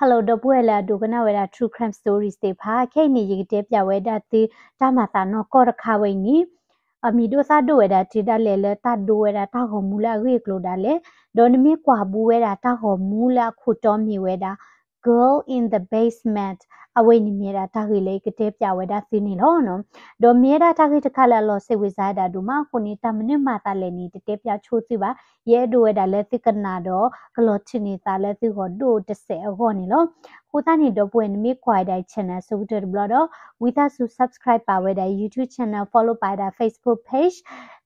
Hello ဒီပုၢ်ဝဲၢ်လၢအဒိကနၣ်ဝဲဒၣ် True Crime Stories သ့ၣ်တဖၣ်, ခဲအံၤန့ၣ် ယကတဲပၠးဝဲဒၣ်သု တၢ်မၤသးနီၢ်ကီၢ်တခါဝဲအံၤန့ၣ် အမံၤဒိၣ်သၣ်ဒိၣ်ဝဲဒၣ်တုၤဒၣ်လဲာ်လၢတၢ်ဒိဝဲဒၣ်တၢ်ဂီၤမူလၢအဂ့ၢ်အကျိၤဒၣ်လဲာ်, ဒီးနမ့ၢ်ကွၢ်ဘူးဝဲဒၣ်တၢ်ဂီၤမူလၢအခိၣ်တီမ့ၢ်ဝဲဒၣ် Girl in the Basement အဝဲအံၤန့ၣ်မ့ၢ်ဝဲဒၣ်တၢ်ဂ့ၢ်လၢယကတဲပၠးဝဲဒၣ်သုန့ၣ်လီၤ. ဒီးမ့ၢ်ဝဲဒၣ်တၢ်ဂ့ၢ်တခါလၢအလီၤစံးဝံစါဝဲဒၣ်ဒိၣ်မးအဃိန့ၣ် တၢ်မနုၤမၤသးလဲၣ်န့ၣ် တတဲပၠးဆိသုဘၣ်. ယအဲၣ်ဒိးဝဲဒၣ်လၢသုကနၣ်ဒီး ကလီၤထုးန့ၢ်သးလၢသုဂီၢ်ဒိၣ်တစဲးအဂီၢ်န့ၣ်လီၤ. အဃိသတးန့ၣ် ဒီပုၢ်ဝဲၢ် နမ့ၢ်ကွၢ်ဝဲဒၣ် channel အဆိကတၢၢ်တဘျီဒီး ဝံသးစူၤ subscribe ပာ်ဝဲဒၣ် YouTube channel, follow ပာ်ဝဲဒၣ် Facebook page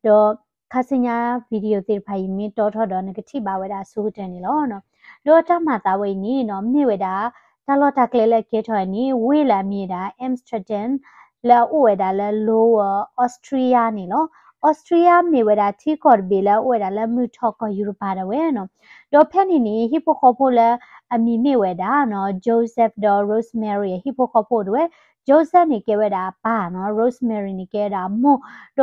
ဒီး ခါဆူညါ video သ့ၣ်တဖၣ်အံၤမ့ၢ်တီထီၣ်ဒီး နကထံၣ်ဘၣ်ဝဲဒၣ်အဆိကတၢၢ်န့ၣ်လီၤ. ဒီးတၢ်မၤသးဝဲအံၤန့ၣ်နီၤ မ့ၢ်ဝဲဒၣ် တၢ်လီၢ်တၢ်ကျဲလၢအကဲထီၣ်န့ၣ် ဝ့ၢ်လၢအမ့ၢ်ဝဲဒၣ် Amsterdam လၢအအိၣ်ဝဲဒၣ်လၢ Lower Austria န့ၣ်လီၤ. Austria မ့ၢ်ဝဲဒၣ်ထံကီၢ်တဘ့ၣ်လၢအအိၣ်ဝဲဒၣ်လၢမုၢ်ထီၣ်ကီၢ်ယူရပၤဒၣ်ဝဲနီၤ. ဒီးဖဲန့ၣ်န့ၣ် ဟံၣ်ဖိဃီဖိလၢအမံၤမ့ၢ်ဝဲဒၣ်နီၤ Joseph ဒီး Rosemary အဟံၣ်ဖိဃီဖိဒၣ်ဝဲ, Joseph န့ၣ်ကဲဝဲဒၣ်အပၢ်နီၤ, Rosemary န့ၣ်ကဲဝဲဒၣ်အမိၢ်, ဒီ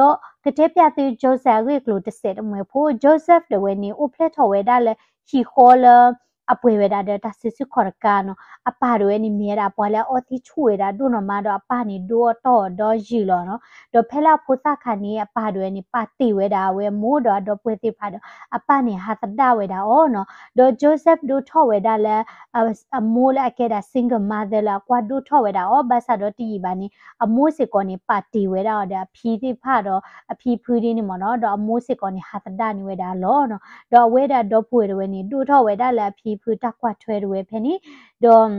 းကတဲပၠးသု Joseph အဂ့ၢ်အကျိၤတစဲးတမှဲၤဖိ, Joseph ဒၣ်ဝဲန့ၣ် အိၣ်ဖျဲၣ်ထီၣ်ဝဲဒၣ်လၢဟံၣ်ဃီလၢ အပှဲၤဝဲဒၣ်ဒီးတၢ်စုဆူၣ်ခီၣ်တကးနီၤ, အပၢ်ဒၣ်ဝဲန့ၣ်မ့ၢ်ဝဲဒၣ်ပှၤလၢအအီသံဆူၣ်ဝဲဒၣ်ဒိၣ်နီၢ်မးဒီး အပၢ်န့ၣ်ဒိအီၣ်တီၢ်အီၤဒီယုာ်လီၤနီၤ. ဒီးဖဲလၢအဖိသၣ်ခါန့ၣ် အပၢ်ဒၣ်ဝဲန့ၣ် ပာ်တ့ၢ်ဝဲဒၣ်အဝဲအမိၢ်ဒီးအဒီပုၢ်ဝဲၢ်သ့ၣ်တဖၣ်ဒီး အပၢ်န့ၣ်ဟးသဒၣ်ဝဲဒၣ်အီၤနီၤ. ဒီး Joseph ဒိၣ်ထီၣ်ဝဲဒၣ်လၢ အမိၢ်လၢအကဲဒၣ် single mother လၢအကွၢ်ဒိၣ်ထီၣ်ဝဲဒၣ်အီၤ, ဘၣ်ဆၣ်ဒီးတယံာ်ဘၣ်န့ၣ် အမိၢ်စ့ၢ်ကီးန့ၣ် ပာ်တ့ၢ်ဝဲဒၣ်အီၤဒီးအဖံသ့ၣ်တဖၣ်ဒီးအဖံဖုဒ်န့ၣ်မ့ၢ်နီၤ, ဒီးအမိၢ်စ့ၢ်ကီးန့ၣ် ဟးသဒၣ်န့ၢ်ဝဲဒၣ်လီၤနီၤ. ဒီးအဝဲဒၣ်ဒီပုၢ်ဝဲၢ်ဒၣ်ဝဲန့ၣ် ဒိၣ်ထီၣ်ဝဲဒၣ်လၢအဖံဖုတၢ်ကွၢ်ထွဲဒၣ်ဝဲဖဲန့ၣ်, ဒီး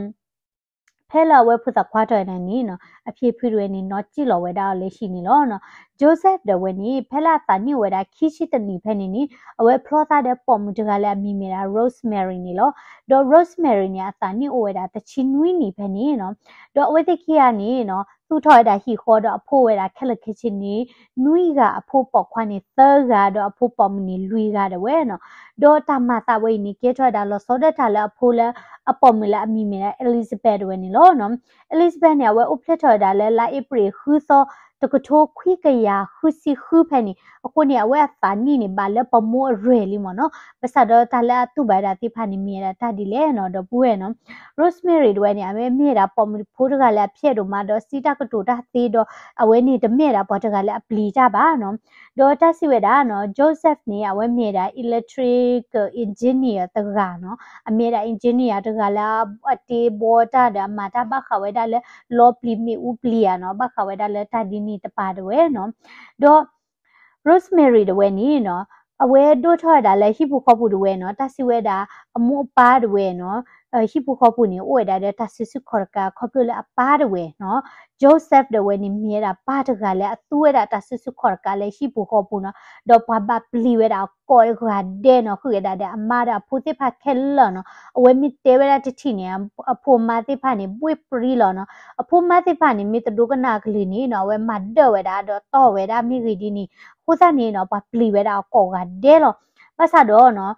ဖဲလၢအဝဲဖိသၣ်ခွါထီၣ်ဝဲဒၣ်န့ၣ်နီၤ အဖံဖုဒၣ်ဝဲန့ၣ် နီၢ်ကံၣ်လီၤဝဲဒၣ်အီၤလၢဟံၣ်န့ၣ်လီၤနီၤ. Joseph ဒၣ်ဝဲန့ၣ် ဖဲလၢအသးနံၣ်အိၣ်ဝဲဒၣ်ခံဆံတနံၣ်ဖဲန့ၣ်န့ၣ် အဝဲဖျီသးဒီးပိာ်မုၣ်တဂၤလၢအမံၤမ့ၢ်ဒၣ် Rosemary န့ၣ်လီၤ. ဒီး Rosemary န့ၣ် အသးနံၣ်အိၣ်ဝဲဒၣ်တဆံနွံနံၣ်ဖဲန့ၣ်နီၤ. ဒီးအဝဲသ့ၣ်ခံဂၤန့ၣ်နီၤ သူၣ်ထီၣ်ဝဲဒၣ်ဟံၣ်ဃီဒီးအဖိဝဲဒၣ်ခဲလၢာ်ခဲဆ့န့ၣ် နွံဂၤ, အဖိပိာ်ခွါန့ၣ်သၢဂၤ ဒီးအဖိပိာ်မုၣ်န့ၣ်လွံၢ်ဂၤဒၣ်ဝဲနီၤ. ဒီးတၢ်မၤသးဝဲအံၤန့ၣ် ကဲထီၣ်ဝဲဒၣ်လီၤဆီဒၣ်တၢ်လၢအဖိလၢအပိာ်မုၣ်လၢအမံၤမ့ၢ်ဒၣ် Elizabeth ဒၣ်ဝဲန့ၣ်လီၤနီၤ. Elizabeth န့ၣ် အဝဲအိၣ်ဖျဲၣ်ထီၣ်ဝဲဒၣ်လၢ လါအ့ဖြ့ၣ် ဃုသီ တကထိခွံကယၤဃုဆံဃုဖဲန့ၣ်, အဃိန့ၣ် အဝဲအသးနံၣ်န့ၣ် ဘၣ်လၢပမိၢ်အရွဲၢ်လံမ့ၢ်နီၤ. ဘၣ်ဆၣ်ဒီးတၢ်လၢအတူၢ်ဘၣ်ဝဲဒၣ်သ့ၣ်တဖၣ်န့ၣ် မ့ၢ်ဝဲဒၣ်တၢ်ဒ်လဲၣ်နီၤ ဒီပုၢ်ဝဲၢ်နီၤ. Rosemary ဒၣ်ဝဲန့ၣ် အဝဲမ့ၢ်ဝဲဒၣ်ပိာ်မုၣ်ဖိတဂၤလၢအဖျဲၣ်ဒိၣ်မးဒီးစံးတၢ်ကတိၤတၢ်သ့ဒီး အဝဲန့ၣ်တမ့ၢ်ဝဲဒၣ်ပှၤတဂၤလၢအပျံၤတၢ်ဘၣ်နီၤ. ဒီးတၢ်စံးဝဲဒၣ်နီၤ Joseph န့ၣ် အဝဲမ့ၢ်ဝဲဒၣ် electric engineer တဂၤနီၤ. အမ့ၢ်ဝဲဒၣ် engineer တဂၤလၢအတ့ဘှီတၢ်ဒီးအမၤတၢ်ဘၣ်ဃးဝဲဒၣ်လၢ လီပျံၤမ့ၣ်အူပျံၤဧါနီၤ, ဘၣ်ဃးဝဲဒၣ်လၢတၢ်ဒ်န့ၣ်တပၤဒၣ်ဝဲနီၤ. ဒီး Rosemary ဒၣ်ဝဲန့ၣ်နီၤ အဝဲဒိၣ်ထီၣ်ဝဲဒၣ်လၢဟံၣ်ဖိဃီပူၤဒၣ်ဝဲနီၤ, တၢ်စံးဝဲဒၣ် အမိၢ်အပၢ်ဒၣ်ဝဲနီၤ ဟံၣ်ဖိဃီပူၤန့ၣ် အိၣ်ဝဲဒၣ်ဒီးတၢ်စုဆူၣ်ခီၣ်တကး ခီဖျိလၢအပၢ်ဒၣ်ဝဲနီၤ. Joseph ဒၣ်ဝဲန့ၣ် မ့ၢ်ဝဲဒၣ်ပၢ်တဂၤလၢအသူဝဲဒၣ်တၢ်စုဆူၣ်ခီၣ်တကးလၢဟံၣ်ပူၤဃီပူၤနီၤ, ဒီးပှၤဘၣ်ပျံၤဝဲဒၣ်အကိာ်ဂၤဒဲးနီၤ, ဃုာ်ဝဲဒၣ်ဒီးအမါဒီးအဖိသ့ၣ်တဖၣ်ခဲလၢာ်နီၤ. အဝဲမ့ၢ်တဲဝဲဒၣ်တထံၣ်န့ၣ် အဖိအမါသ့ၣ်တဖၣ်န့ၣ် ဘှ့ၣ်ပြံလီၤနီၤ. အဖိအမါသ့ၣ်တဖၣ်န့ၣ် မ့ၢ်တဒိကနၣ်အကလုၢ်န့ၣ်နီၤ အဝဲမၤဒၢၣ်ဝဲဒၣ်ဒီးတီၢ်ဝဲဒၣ်မ့ၢ်ဂ့ၤဒ်န့ၣ်, အဃိသတးန့ၣ်နီၤ ပှၤပျံၤဝဲဒၣ်အကိာ်ဂၤဒဲးလီၤ. ဘၣ်ဆၣ်ဒီးနီၤ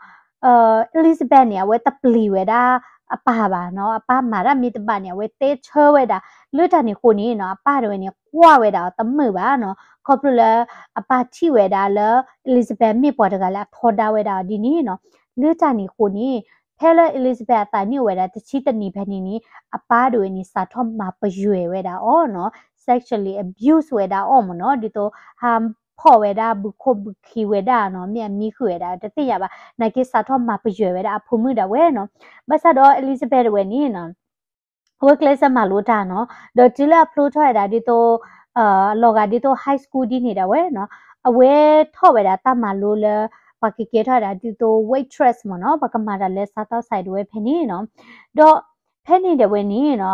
Elizabeth န့ၣ် အဝဲတပျံၤဝဲဒၣ်အပၢ်ဘၣ်နီၤ, အပၢ်မၤတၢ်မ့ၢ်တဘၣ်န့ၣ် အဝဲတဲဆၢဝဲဒၣ်, လၢတၢ်န့ၣ်အဃိန့ၣ်နီၤ အပၢ်ဒၣ်ဝဲန့ၣ် ကွၢ်ဝဲဒၣ်အီၤတမုာ်ဘၣ်နီၤ, ခီဖျိလၢအပၢ်ထံၣ်ဝဲဒၣ်လၢ Elizabeth မ့ၢ်ပှၤတဂၤလၢအထီဒါဝဲဒၣ်အီၤဒ်န့ၣ်နီၤ. လၢတၢ်န့ၣ်အဃိန့ၣ် ဖဲလၢ Elizabeth အသးနံၣ်အိၣ်ဝဲဒၣ်တဆံတနံၣ်ဖဲန့ၣ်န့ၣ် အပၢ်ဒၣ်ဝဲန့ၣ် စးထီၣ်မၤပယွဲၢ်ဝဲဒၣ်အီၤနီၤ, sexually abuse ဝဲဒၣ်အီၤမ့ၢ်နီၤ, ဒ်သိး ဟးဖီၣ်ဝဲဒၣ် ဘုခိၣ်ဘုခံဝဲဒၣ်နီၤ, မ့ၢ်အမံဃုာ်ဝဲဒၣ်တသ့ၣ်ညါဘၣ်, နာ်က့စးထီၣ်မၤပယွဲၢ်ဝဲဒၣ်အဖိမုၣ်ဒၣ်ဝဲနီၤ. ဘၣ်ဆၣ်ဒီး Elizabeth ဒၣ်ဝဲန့ၣ်နီၤ အဝဲကျဲးစၢးမၤလိတၢ်နီၤ, ဒီးတုၤလၢအဖျိထီၣ်ဝဲဒၣ်ဒ်သိး လီၤဂာ်ဒ်သိး high school ဒ်န့ၣ်ဒၣ်ဝဲနီၤ, အဝဲထီၣ်ဝဲဒၣ်တၢ်မၤလိလၢ ပှၤကကဲထီၣ်ဝဲဒၣ်ဒ်သိး waitress မ့ၢ်နီၤ, ပှၤကမၤတၢ်လၢစားသောက်ဆိုင်ဒၣ်ဝဲဖဲန့ၣ်နီၤ. ဒီးဖဲန့ၣ်ဒၣ်ဝဲန့ၣ်နီၤ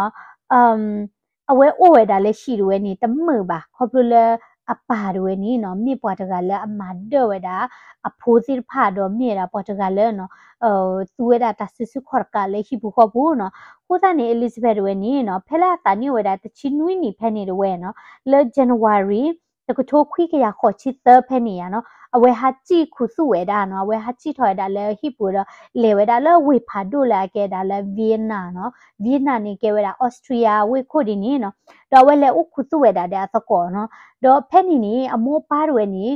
အဝဲအိၣ်ဝဲဒၣ်လၢဟံၣ်ဒၣ်ဝဲန့ၣ် တမုာ်ဘၣ်, ခီဖျိလၢအပၢ်ဒၣ်ဝဲန့ၣ်နီၤ မ့ၢ်ပှၤတဂၤလၢအမၤဒၢၣ်ဝဲဒၣ် အဖိသ့ၣ်တဖၣ်ဒီးမ့ၢ်ဝဲဒၣ်ပှၤတဂၤလၢနီၤ သူဝဲဒၣ်တၢ်စုဆူၣ်ခီၣ်တကးလၢဟံၣ်ပူၤဃီပူၤနီၤ. အဃိသတးန့ၣ် Elizabeth ဒၣ်ဝဲန့ၣ်နီၤ ဖဲလၢအသးနံၣ်အိၣ်ဝဲဒၣ်တဆံနွံနံၣ်ဖဲန့ၣ်ဒၣ်ဝဲနီၤ, လၢ January တကထိခွံကယၤဃိးဆံသၢဖဲန့ၣ်ယါနီၤ, အဝဲဟးစံၣ်ခူသူၣ်ဝဲဒၣ်နီၤ, အဝဲဟးစံၣ်ထီၣ်ဝဲဒၣ်လၢဟံၣ်ပူၤဒီး လဲၤဝဲဒၣ်လၢဝ့ၢ်ဖးဒိၣ်လၢအကဲဒၣ်လၢ Vienna နီၤ, Vienna န့ၣ်ကဲဝဲဒၣ် Austria ဝ့ၢ်ခိၣ်ဒ်န့ၣ်နီၤ, ဒီးအဝဲလဲၤအိၣ်ခူသူၣ်ဝဲဒၣ်ဒီးအသကိးနီၤ, ဒီးဖဲန့ၣ်န့ၣ် အမိၢ်အပၢ်ဒၣ်ဝဲန့ၣ်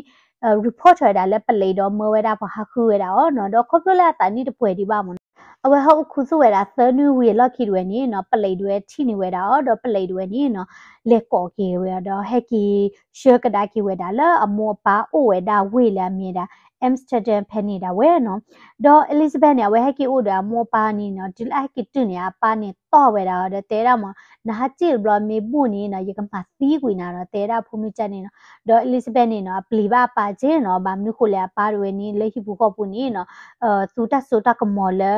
report ထီၣ်ဝဲဒၣ်လၢ police ဒီးမၢဝဲဒၣ်ပှၤဟးဃုဝဲဒၣ်အီၤနီၤ, ဒီးခီဖျိလၢအသးနံၣ်တပှဲၤဒံးဘၣ်မ့ၢ်နီၤ အဝဲဟဲအိၣ်ခူသူၣ်ဝဲဒၣ်သၢနွံဝံၤအလီၢ်ခံတဝဲန့ၣ်နီၤ ပလံးတဝဲထံၣ်န့ၢ်ဝဲဒၣ်အီၤ ဒီးပလံးတဝဲန့ၣ်နီၤ လဲၤကိးက့ၤဝဲအီၤ ဒီးဟဲက့ၤဆှၢကဒါက့ၤဝဲဒၣ်လၢအမိၢ်အပၢ်အိၣ်ဝဲဒၣ်ဝ့ၢ်လၢအမ့ၢ်ဒၣ် Amsterdam ဖဲန့ၣ်ဒၣ်ဝဲနီၤ. ဒီး Elizabeth န့ၣ် အဝဲဟဲက့ၤအိၣ်ဒီးအမိၢ်အပၢ်န့ၣ်နီၤ တုၤလၢအဟဲက့ၤတုၤန့ၣ် အပၢ်န့ၣ်တီၢ်ဝဲဒၣ်အီၤ ဒီးတဲဒၣ်မး နဟးစံၣ်တဘျီမ့ၢ်ဘူၣ်န့ၣ်နီၤ ယကမၤသံကွံာ်နၤဒီး တဲဒၣ်အဖိမုၣ်ကၢ်န့ၣ်နီၤ. ဒီး Elizabeth န့ၣ်နီၤ အပျံၤဘၣ်အပၢ်က့နီၤ ဘၣ်မနုၤဃိလဲၣ် အပၢ်တဝဲန့ၣ် လၢဟံၣ်ပူၤဃီပူၤန့ၣ်နီၤ သူတၢ်စိတၢ်ကမီၤလၢ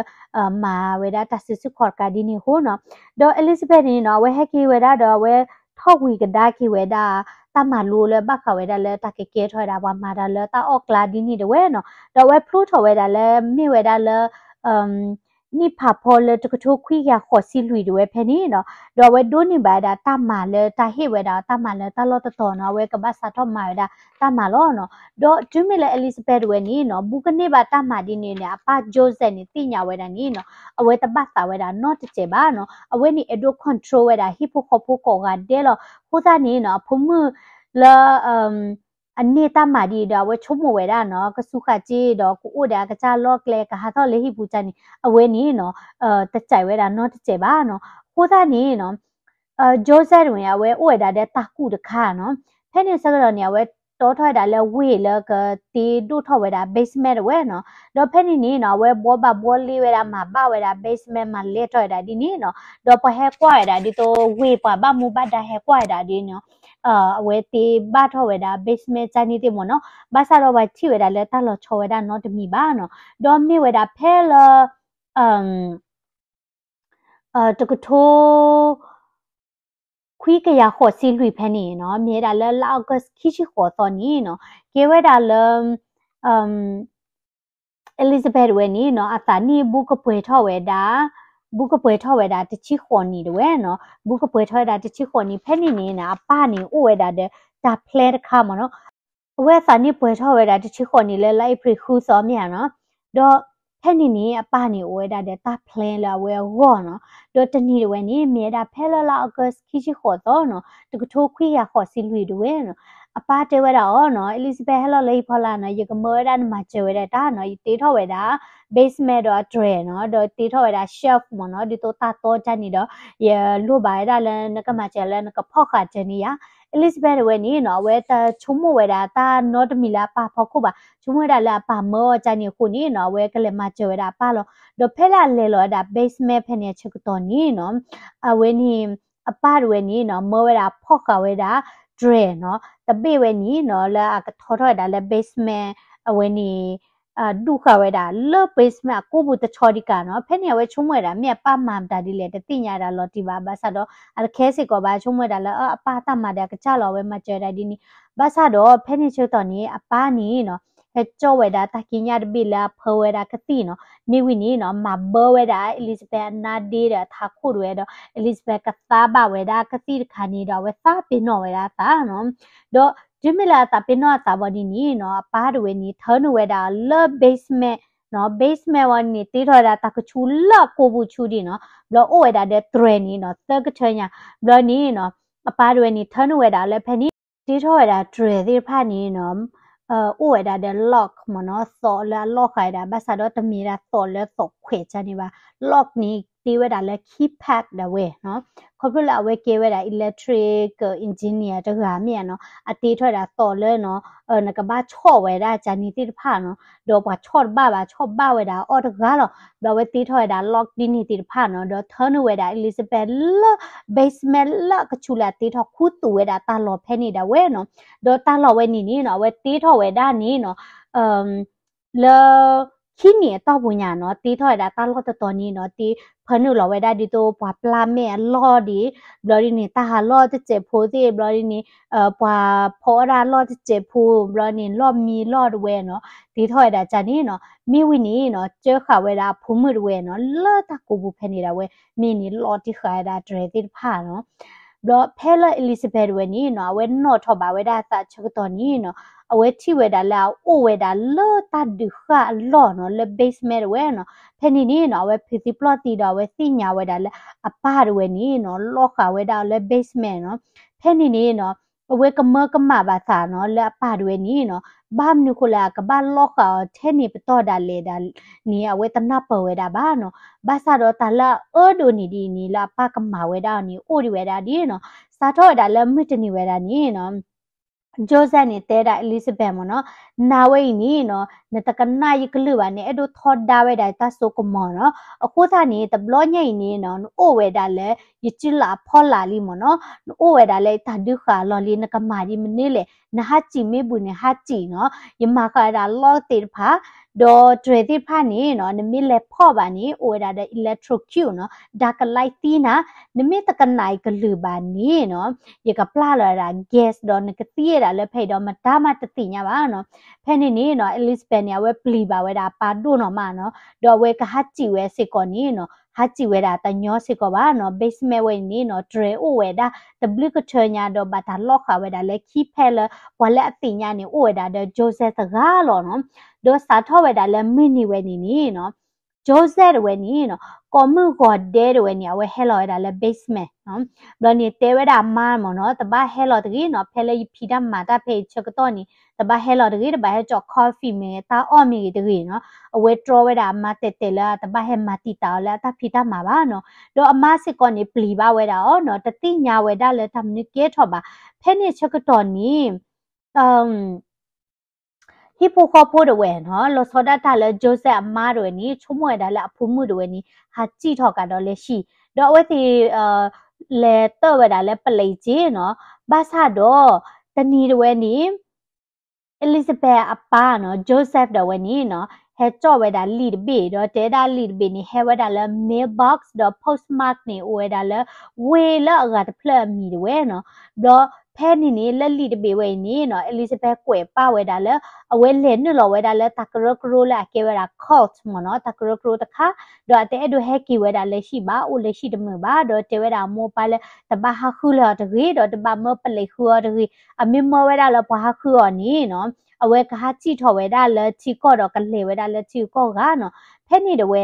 မၤဝဲဒၣ်တၢ်စုဆူၣ်ခီၣ်တကးဒ်န့ၣ်အဃိနီၤ. ဒီး Elizabeth န့ၣ်နီၤ အဝဲဟဲက့ၤဝဲဒၣ်ဒီး အဝဲထီၣ်ဝံၤကဒါက့ၤဝဲဒၣ် တၢ်မၤလိလၢဘၣ်ဃးဝဲဒၣ်လၢတၢ်ကကဲထီၣ်ဝဲဒၣ်ပှၤမၤတၢ်လၢတၢ်အီၣ်ကျါဒ်န့ၣ်တဝဲနီၤ. ဒီးအဝဲဖျိထီၣ်ဝဲဒၣ်လၢ မ့ၢ်ဝဲဒၣ်လၢ နံၣ်ဖးဖီလၢတကထိခွံကယၤဃိးဆံလွံၢ်တဝဲဖဲန့ၣ်နီၤ. ဒီးအဝဲဒိးန့ၢ်ဘၣ်ဝဲဒၣ်တၢ်မၤလၢတၢ်ဟ့ၣ်ဝဲဒၣ်တၢ်မၤလၢတၢ်လီၢ်တတီၤနီၤ အဝဲကဘၣ်စးထီၣ်မၤဝဲဒၣ်တၢ်မၤလီၤနီၤ. ဒီးတုၤမ့ၢ်လၢ Elizabeth တဝဲန့ၣ်နီၤ ဘူးကန့ၢ်ဘၣ်တၢ်မၤဒ်န့ၣ်န့ၣ် အပၢ် Joseph န့ၣ် သ့ၣ်ညါဝဲဒၣ်န့ၣ်နီၤ အဝဲတဘၣ်သးဝဲဒၣ်နီတစဲးဘၣ်နီၤ. အဝဲန့ၣ်အဲၣ်ဒိး control ဝဲဒၣ်ဟံၣ်ဖိဃီဖိကိးဂၤဒဲးလီၤ. အဃိသတးန့ၣ်နီၤ အဖိမုၣ်လၢ အန့ၢ်တၢ်မၤဒ်အံၤဒီး အဝဲဆိကမိၣ်ဝဲဒၣ်နီၤ ကစူးဃာ်က့ဒီး ကအိၣ်ဒီးအကစၢ်လီၢ်ကျဲ ကဟးထီၣ်လၢဟံၣ်ပူၤကၢ်န့ၣ် အဝဲန့ၣ်နီၤ တစဲးဝဲဒၣ်နီတစဲးဘၣ်နီၤ. အဃိသတးန့ၣ်နီၤ Joseph တဝဲန့ၣ် အဝဲအိၣ်ဝဲဒၣ်ဒီးတၢ်ကူၣ်တခါနီၤ. ဖဲန့ၣ်ဆၢကတီၢ်န့ၣ် အဝဲတီထီၣ်ဝဲဒၣ်လၢဝ့ၢ်လၢကတ့ဒိၣ်ထီၣ်ဝဲဒၣ် basement တဝဲနီၤ. ဒီးဖဲန့ၣ်န့ၣ်နီၤ အဝဲဘှီဘၣ်ဘှီလ့ဝဲဒၣ် မၤဘၣ်ဝဲဒၣ် basement မၤလဲၢ်ထီၣ်ဝဲဒၣ်ဒ်န့ၣ်နီၤ. ဒီးပှၤဟဲကွၢ်ဝဲဒၣ်ဒ်သိးဝ့ၢ်ပှၤဘၣ်မူဘၣ်ဒါဟဲကွၢ်ဝဲဒၣ်ဒ်န့ၣ်နီၤ အဝဲတ့ဘၣ်ထီၣ်ဝဲဒၣ် basement ကၢ်န့ၣ်သ့ၣ်မ့ၢ်နီၤ. ဘၣ်ဆၣ်ဒီးပှၤထံၣ်ဝဲဒၣ်လၢတၢ်လီၤဆီဝဲဒၣ်နီတမံၤဘၣ်နီၤ. ဒီးမ့ၢ်ဝဲဒၣ်ဖဲလၢ တကထိ ခွံကယၤဃိးဆံလွံၢ်ဖဲန့ၣ်နီၤ မ့ၢ်ဝဲဒၣ်လၢလါ August ခံဆံဃိးသီန့ၣ်နီၤ ကဲဝဲဒၣ်လၢ Elizabeth တဝဲန့ၣ်နီၤ အသးနံၣ်ဘူးကပှဲၤထီၣ်ဝဲဒၣ် ဘူးကပှဲၤထီၣ်ဝဲဒၣ်တဆံဃိးနံၣ်တဝဲနီၤ. ဘူးကပှဲၤထီၣ်ဝဲဒၣ်တဆံဃိးနံၣ် ဖဲန့ၣ်န့ၣ်နီၤ အပၢ်န့ၣ်အိၣ်ဝဲဒၣ်ဒီးတၢ် plan တခါမ့ၢ်နီၤ. အဝဲအသးနံၣ်ပှဲၤထီၣ်ဝဲဒၣ်တဆံဃိးနံၣ်လၢလါအ့ဖြ့ၣ်ဃုသီမ့ၢ်ဧါနီၤ. ဒီးဖဲန့ၣ်န့ၣ် အပၢ်န့ၣ်အိၣ်ဝဲဒၣ်ဒီးတၢ် plan လၢအဝဲအဂီၢ်နီၤ. ဒီးတနံၤတဝဲန့ၣ် မ့ၢ်ဝဲဒၣ်ဖဲလၢလါ August ခံဆံဃိးသီနီၤ တကထိခွံကယၤဃိးဆံလွံၢ်တဝဲနီၤ အပၢ်တဲဝဲဒၣ်အီၤနီၤ Elizabeth ဟဲလီၤလၢဟံၣ်ဖီလာ်နီၤ ယကမၢဝဲဒၣ်နမၤစၢၤဝဲဒၣ်တၢ်နီၤ ယတ့ထီၣ်ဝဲဒၣ် basement ဒီးအတြဲၤနီၤ ဒီးတ့ထီၣ်ဝဲဒၣ် shelf မ့ၢ်နီၤ ဒ်သိးတၢ်တီကၢ်န့ၣ်ဒီး ယလိၣ်ဘၣ်ဝဲဒၣ်လၢနကမၤစၢၤလၢနကဖီၣ်ဃာ်စၢၤန့ၢ်ယၤ Elizabeth တဝဲန့ၣ်နီၤ အဝဲတဆိကမိၣ်ဝဲဒၣ်တၢ်နီတမံၤလၢအပၢ်ဖီခိၣ်ဘၣ် ဆိကမိၣ်ဝဲဒၣ်လၢအပၢ်မၢအီၤကၢ်န့ၣ်အဃိန့ၣ်နီၤ အဝဲကလဲၤမၤစၢၤဝဲဒၣ်အပၢ်လီၤ. ဒီးဖဲလၢအလဲၤလီၤဝဲဒၣ် basement ဖဲန့ၣ်အဆၢကတီၢ်န့ၣ်နီၤ အဝဲန့ၣ် အပၢ်တဝဲန့ၣ်နီၤ မၢဝဲဒၣ်ဖီၣ်ဃာ်ဝဲဒၣ် တြဲၤနီၤ တဘ့ၣ်ဝဲန့ၣ်နီၤ လၢအကထီထီၣ်ဝဲဒၣ်လၢ basement အဝဲန့ၣ် ဒူၣ်ဃာ်ဝဲဒၣ်လၢ basement အကိးပူၤတဆီဒံးကၢ်နီၤ ဖဲန့ၣ်အဝဲဆိကမိၣ်ဝဲဒၣ် မ့ၢ်အပၢ်မၤမတၤဒ်လဲၣ် တသ့ၣ်ညါဝဲဒၣ်လီၤတံၢ်ဘၣ် ဘၣ်ဆၣ်ဒီး အတခဲစ့ၢ်ကီးဘၣ် ဆိကမိၣ်ဝဲဒၣ်လၢ အပၢ်တၢ်မၤဒီးအကစၢ်လီၤ အဝဲမၤစၢၤဝဲဒၣ်ဒ်န့ၣ် ဘၣ်ဆၣ်ဒီး ဖဲန့ၣ်ဆၢကတီၢ်န့ၣ် အပၢ်န့ၣ်နီၤ ဟဲကၠီၣ်ဝဲဒၣ်တၢ်ကံးညာ်တဘ့ၣ်လၢအဖၢဝဲဒၣ်ကသံၣ်နီၤ မ့ၢ်ဝံၤန့ၣ်နီၤ မၤဘၢဝဲဒၣ် Elizabeth အနါဒ့ဒီးအထးခိၣ်တဝဲဒီး Elizabeth ကသါဘၣ်ဝဲဒၣ်ကသံၣ်တခါန့ၣ်ဒီး အဝဲသးပ့ၤနီၣ်ဝဲဒၣ်အသးနီၤ ဒီးတုၤမ့ၢ်လၢအသးပ့ၤနီၣ်အသးဘၣ်ဒ်န့ၣ်နီၤ အပၢ်တဝဲန့ၣ် ထၢနုာ်ဝဲဒၣ်လၢ basement နီၤ basement ဝဲန့ၣ် တ့ထီၣ်ဝဲဒၣ်တၢ်ကဆူလၢအကိးပူၤဆူဒံးနီၤ ဘျီအိၣ်ဝဲဒၣ်ဒီးတြဲၤန့ၣ်နီၤ သၢကထၢညါ ဘျီန့ၣ်နီၤ အပၢ်တဝဲန့ၣ် ထၢနုာ်ဝဲဒၣ်လၢဖဲန့ၣ် တ့ထီၣ်ဝဲဒၣ်တြဲၤသ့ၣ်တဖၣ်န့ၣ်နီၤ အိၣ်ဝဲဒၣ်ဒီး lock မ့ၢ်နီၤ သိးလၢအလီၢ်ဃာ်ဝဲဒၣ် ဘၣ်ဆၣ်ဒီးတမ့ၢ်ဒၣ်သိးလၢသိးခွဲးကၢ်န့ၣ်ဘၣ် lock န့ၣ် တ့ဝဲဒၣ်လၢ keypad ဒၣ်ဝဲနီၤ ခီဖျိလၢအဝဲကဲဝဲဒၣ် electrical engineer တဂၤမ့ၢ်ဧါနီၤ အတ့ထီၣ်ဝဲဒၣ်သိးလၢနီၤ နကဘၣ်ဆီၣ်ဝဲဒၣ်ကၢ်န့ၣ်သ့ၣ်တဖၣ်နီၤ ဒီးပှၤဆီၣ်တဘၣ်ဘၣ် ဆီၣ်ဘၣ်ဝဲဒၣ်အီၣ်တဂၤလီၤ ဒီးအဝဲတ့ထီၣ်ဝဲဒၣ် lock ဒ်န့ၣ်သ့ၣ်တဖၣ်နီၤ ဒီးထၢနုာ်ဝဲဒၣ် Elizabeth လၢ basement လၢအကဆူးလၢအတ့ထီၣ်ခူသူၣ်ဝဲဒၣ်တၢ်လီၢ်ဖဲန့ၣ်ဒၣ်ဝဲနီၤ ဒီးတၢ်လီၢ်ဝဲန့ၣ်န့ၣ်နီၤ အဝဲတ့ထီၣ်ဝဲဒၣ်န့ၣ်နီၤ လၢ ခံနံၣ်အတီၢ်ပူၤညါနီၤ တ့ထီၣ်ဝဲဒၣ်တၢ်လီၢ်တတီၤန့ၣ်နီၤ တ့ဖၢနုာ်လီၤဝဲဒၣ်ဒ်သိးပှၤပျၢ်မဲာ်အလီၢ်ဒံး ဘျီဒ်န့ၣ် တၢ်ဟးလီၢ်တစဲးဖိသ့ၣ် ဘျီဒ်န့ၣ် ပှၤဖီအီၣ်ဒၣ်လီၢ်တစဲးဖိ ဘျီန့ၣ် လီၢ်မံလီၢ်တဝဲနီၤ တ့ထီၣ်ဝဲဒၣ်ကၢ်န့ၣ်နီၤ မ့ၢ်ဝံၤန့ၣ်နီၤ ကၢဃာ်ဝဲဒၣ်အဖိမုၣ်တဝဲနီၤ လၢတၢ်ကိးပူၤဖဲန့ၣ်ဒၣ်ဝဲ မ့ၢ်န့ၣ်လီၤတံၢ်ဃာ်ဝဲဒၣ်တြဲၤသ့ၣ်တဖၣ်နီၤ ဘျီဖဲလၢ Elizabeth တဝဲန့ၣ်နီၤ အဝဲနီၣ်ထီၣ်ဘၣ်ဝဲဒၣ်အသးဆၢကတီၢ်န့ၣ်နီၤ အဝဲထံၣ်ဝဲဒၣ်လၢအအိၣ်ဝဲဒၣ်လၢတၢ်ဒုးဃာ်အလီၢ်နီၤ လၢ basement တဝဲနီၤ ဖဲန့ၣ်န့ၣ်နီၤ အဝဲဖုးသံပျီၢ်သံဒီး အဝဲသ့ၣ်ညါဝဲဒၣ်လၢအပၢ်တဝဲန့ၣ်နီၤ လီၤဃာ်ဝဲဒၣ်အီၤလၢ basement နီၤ ဖဲန့ၣ်န့ၣ်နီၤ အဝဲကမၢကမၣ်ဘၣ်သးနီၤ လၢအပၢ်တဝဲန့ၣ်နီၤ, ဘၣ်မနုၤဃိလဲၣ် အကဘၣ်လီၤဃာ်အီၤထဲန့ၣ်ပတီၢ်ဒၣ်လဲာ်ဒၣ်န့ၣ် အဝဲတနၢ်ပၢၢ်ဝဲဒၣ်ဘၣ်နီၤ. ဘၣ်ဆၣ်ဒီးတၢ်လၢအအၢဒိၣ်န့ၢ်ဒ်အံၤန့ၣ် လၢအပၢ်ကမၤဝဲဒၣ်အီၤန့ၣ် အိၣ်ဒံးဝဲဒၣ်ဒ်နီၤ. စးထီၣ်ဝဲဒၣ်လၢမုၢ်တနံၤဝဲဒၣ်န့ၣ်နီၤ Joseph န့ၣ်တဲဒၣ် Elizabeth မ့ၢ်နီၤ, နၤဝဲအံၤန့ၣ်နီၤ နတကနၣ်ယကလုၢ်ဘၣ်န့ၣ် အဲၣ်ဒိးထီဒါဝဲဒၣ်ယတၢ်စိကမီၤနီၤ. အဃိသတးန့ၣ် တဘျီညါအံၤန့ၣ်နီၤ နအိၣ်ဝဲဒၣ်လၢယစုလၢအဖီလာ်လံမ့ၢ်နီၤ, နအိၣ်ဝဲဒၣ်လၢယတၢ်ဒုးဃာ်အလီၢ်လံ နကမၤဒ်မနုၤလဲၣ်, နဟးစံၣ်မ့ၢ်ဘၣ်န့ၣ် ဟးစံၣ်နီၤ, ယမၤဃာ်ဝဲဒၣ်လီသ့ၣ်တဖၣ် ဒီးတြဲၤသ့ၣ်တဖၣ်န့ၣ်နီၤ နမ့ၢ်လဲၤဖီၣ်ဘၣ်န့ၣ် အိၣ်ဝဲဒၣ်ဒီး electrocute နီၤ, dark light သံနၤ, နမ့ၢ်တကနၣ်ယကလုၢ်ဘၣ်န့ၣ်နီၤ ယကပျၢ်လီၤဝဲဒၣ် gas ဒီးနကသံဝဲဒၣ်လၢဖဲအံၤဒီး မတၤမးတသ့ၣ်ညါဘၣ်နီၤ. ဖဲန့ၣ်န့ၣ်နီၤ Elizabeth န့ၣ် အဝဲပျံၤဘၣ်ဝဲဒၣ်အပၢ်ဒိၣ်နီၢ်မးနီၤ, ဒီးအဝဲကဟးစံၣ်ဝဲစ့ၢ်ကီးန့ၣ်နီၤ ဟးစံၣ်ဝဲဒၣ်တညီစ့ၢ်ကီးဘၣ်နီၤ. basement ဝဲအံၤန့ၣ်နီၤ တြဲၤအိၣ်ဝဲဒၣ် တဘျုးကထၢညါ ဒီးဘၣ်တၢ်လီၤဃာ်ဝဲဒၣ်လၢခံဖဲလၢ ပှၤလၢအသ့ၣ်ညါန့ၣ် အိၣ်ဝဲဒၣ်ဒီး Joseph တဂၤလီၤနီၤ. ဒီးစးထီၣ်ဝဲဒၣ်လၢမုၢ်နံၤဝဲန့ၣ်န့ၣ်နီၤ Joseph တဝဲန့ၣ်နီၤ ကိးမုၢ်ဂီၤဒဲးတဝဲန့ၣ် အဝဲဟဲလီၤဝဲဒၣ်လၢ basement နီၤ. ဘျီန့ၣ်တဲဝဲဒၣ်အမါမ့ၢ်နီၤ တဘၣ်ဟဲလီၤတဂ့ၤနီၤ, ဖဲလၢယဖံးတၢ်မၤတၢ်ဖဲအံၤဆၢကတီၢ်န့ၣ် တဘၣ်ဟဲလီၤတဂ့ၤ, တဘၣ်ဟဲကၠီ coffee မ့ၢ်ဂ့ၤ တၢ်အီၣ်မ့ၢ်ဂ့ၤတဂ့ၤနီၤ. အဝဲတြီဝဲဒၣ်အမါတဲာ်တဲာ်လၢတဘၣ်ဟဲမၤတံာ်တာ်အီၤလၢအတၢ်ဖံးတၢ်မၤဘၣ်နီၤ. ဒီးအမါစ့ၢ်ကီးန့ၣ် ပျံၤဘၣ်ဝဲဒၣ်အီၤနီၤ, တသ့ၣ်ညါဝဲဒၣ်လၢတၢ်မနုၤကဲထီၣ်ဘၣ်. ဖဲန့ၣ်ဆၢကတီၢ်န့ၣ် ဟံၣ်ဖိဃီဖိတဝဲနီၤ လီၤဆီဒၣ်တၢ်လၢ Joseph အမါတဝဲန့ၣ် ဆိကမိၣ်ဝဲဒၣ်လၢအဖိမုၣ်တဝဲန့ၣ် ဟးစံၣ်ထီၣ်ကဒီးလၢဟံၣ်, ဒီးအဝဲသ့ၣ် လဲၤတၢၢ်ဝဲဒၣ်လၢပလံးက့နီၤ. ဘၣ်ဆၣ်ဒီး တနံၤတဝဲန့ၣ် Elizabeth အပၢ်နီၤ Joseph တဝဲန့ၣ်နီၤ ဟဲကၠီၣ်ဝဲဒၣ်လံာ်တဘ့ၣ် ဒီးတဲဒၣ်လံာ်တဘ့ၣ်န့ၣ် ဟဲဝဲဒၣ်လၢ mailbox ဒီး postmark န့ၣ် အိၣ်ဝဲဒၣ်လၢ ဝ့ၢ်လၢအဂၤတဖျၢၣ်အမံၤတဝဲနီၤ. ဘျီဖဲန့ၣ်န့ၣ် လၢလံာ်တဘ့ၣ်ဝဲအံၤန့ၣ်နီၤ Elizabeth ကွဲးပာ်ဝဲဒၣ်လၢ အဝဲလဲၤနုာ်လီၤဝဲဒၣ်လၢတၢ်ကရၢကရိလၢအကဲဝဲဒၣ် cult မ့ၢ်နီၤ, တၢ်ကရၢကရိတခါ, ဒီးအတအဲၣ်ဒိးဟဲက့ၤဝဲဒၣ်လၢဟံၣ်ဘၣ်, အိၣ်လၢဟံၣ်တမုာ်ဘၣ်, ဒီးတဲဝဲဒၣ်အမိၢ်အပၢ်လၢ တဘၣ်ဟးဃုလၢၤအီၤတဂ့ၤ, ဒီးတဘၣ်မၢပလံးဃုအီၤတဂ့ၤ, အမ့ၢ်မၢဝဲဒၣ်လၢပှၤဟးဃုအီၤန့ၣ်နီၤ အဝဲကဟးစံၣ်ထီၣ်ဝဲဒၣ်လၢထံကီၢ်ဒီးကလဲၤဝဲဒၣ်လၢထံဂုၤကီၢ်ဂၤနီၤ. ဖဲန့ၣ်တဝဲ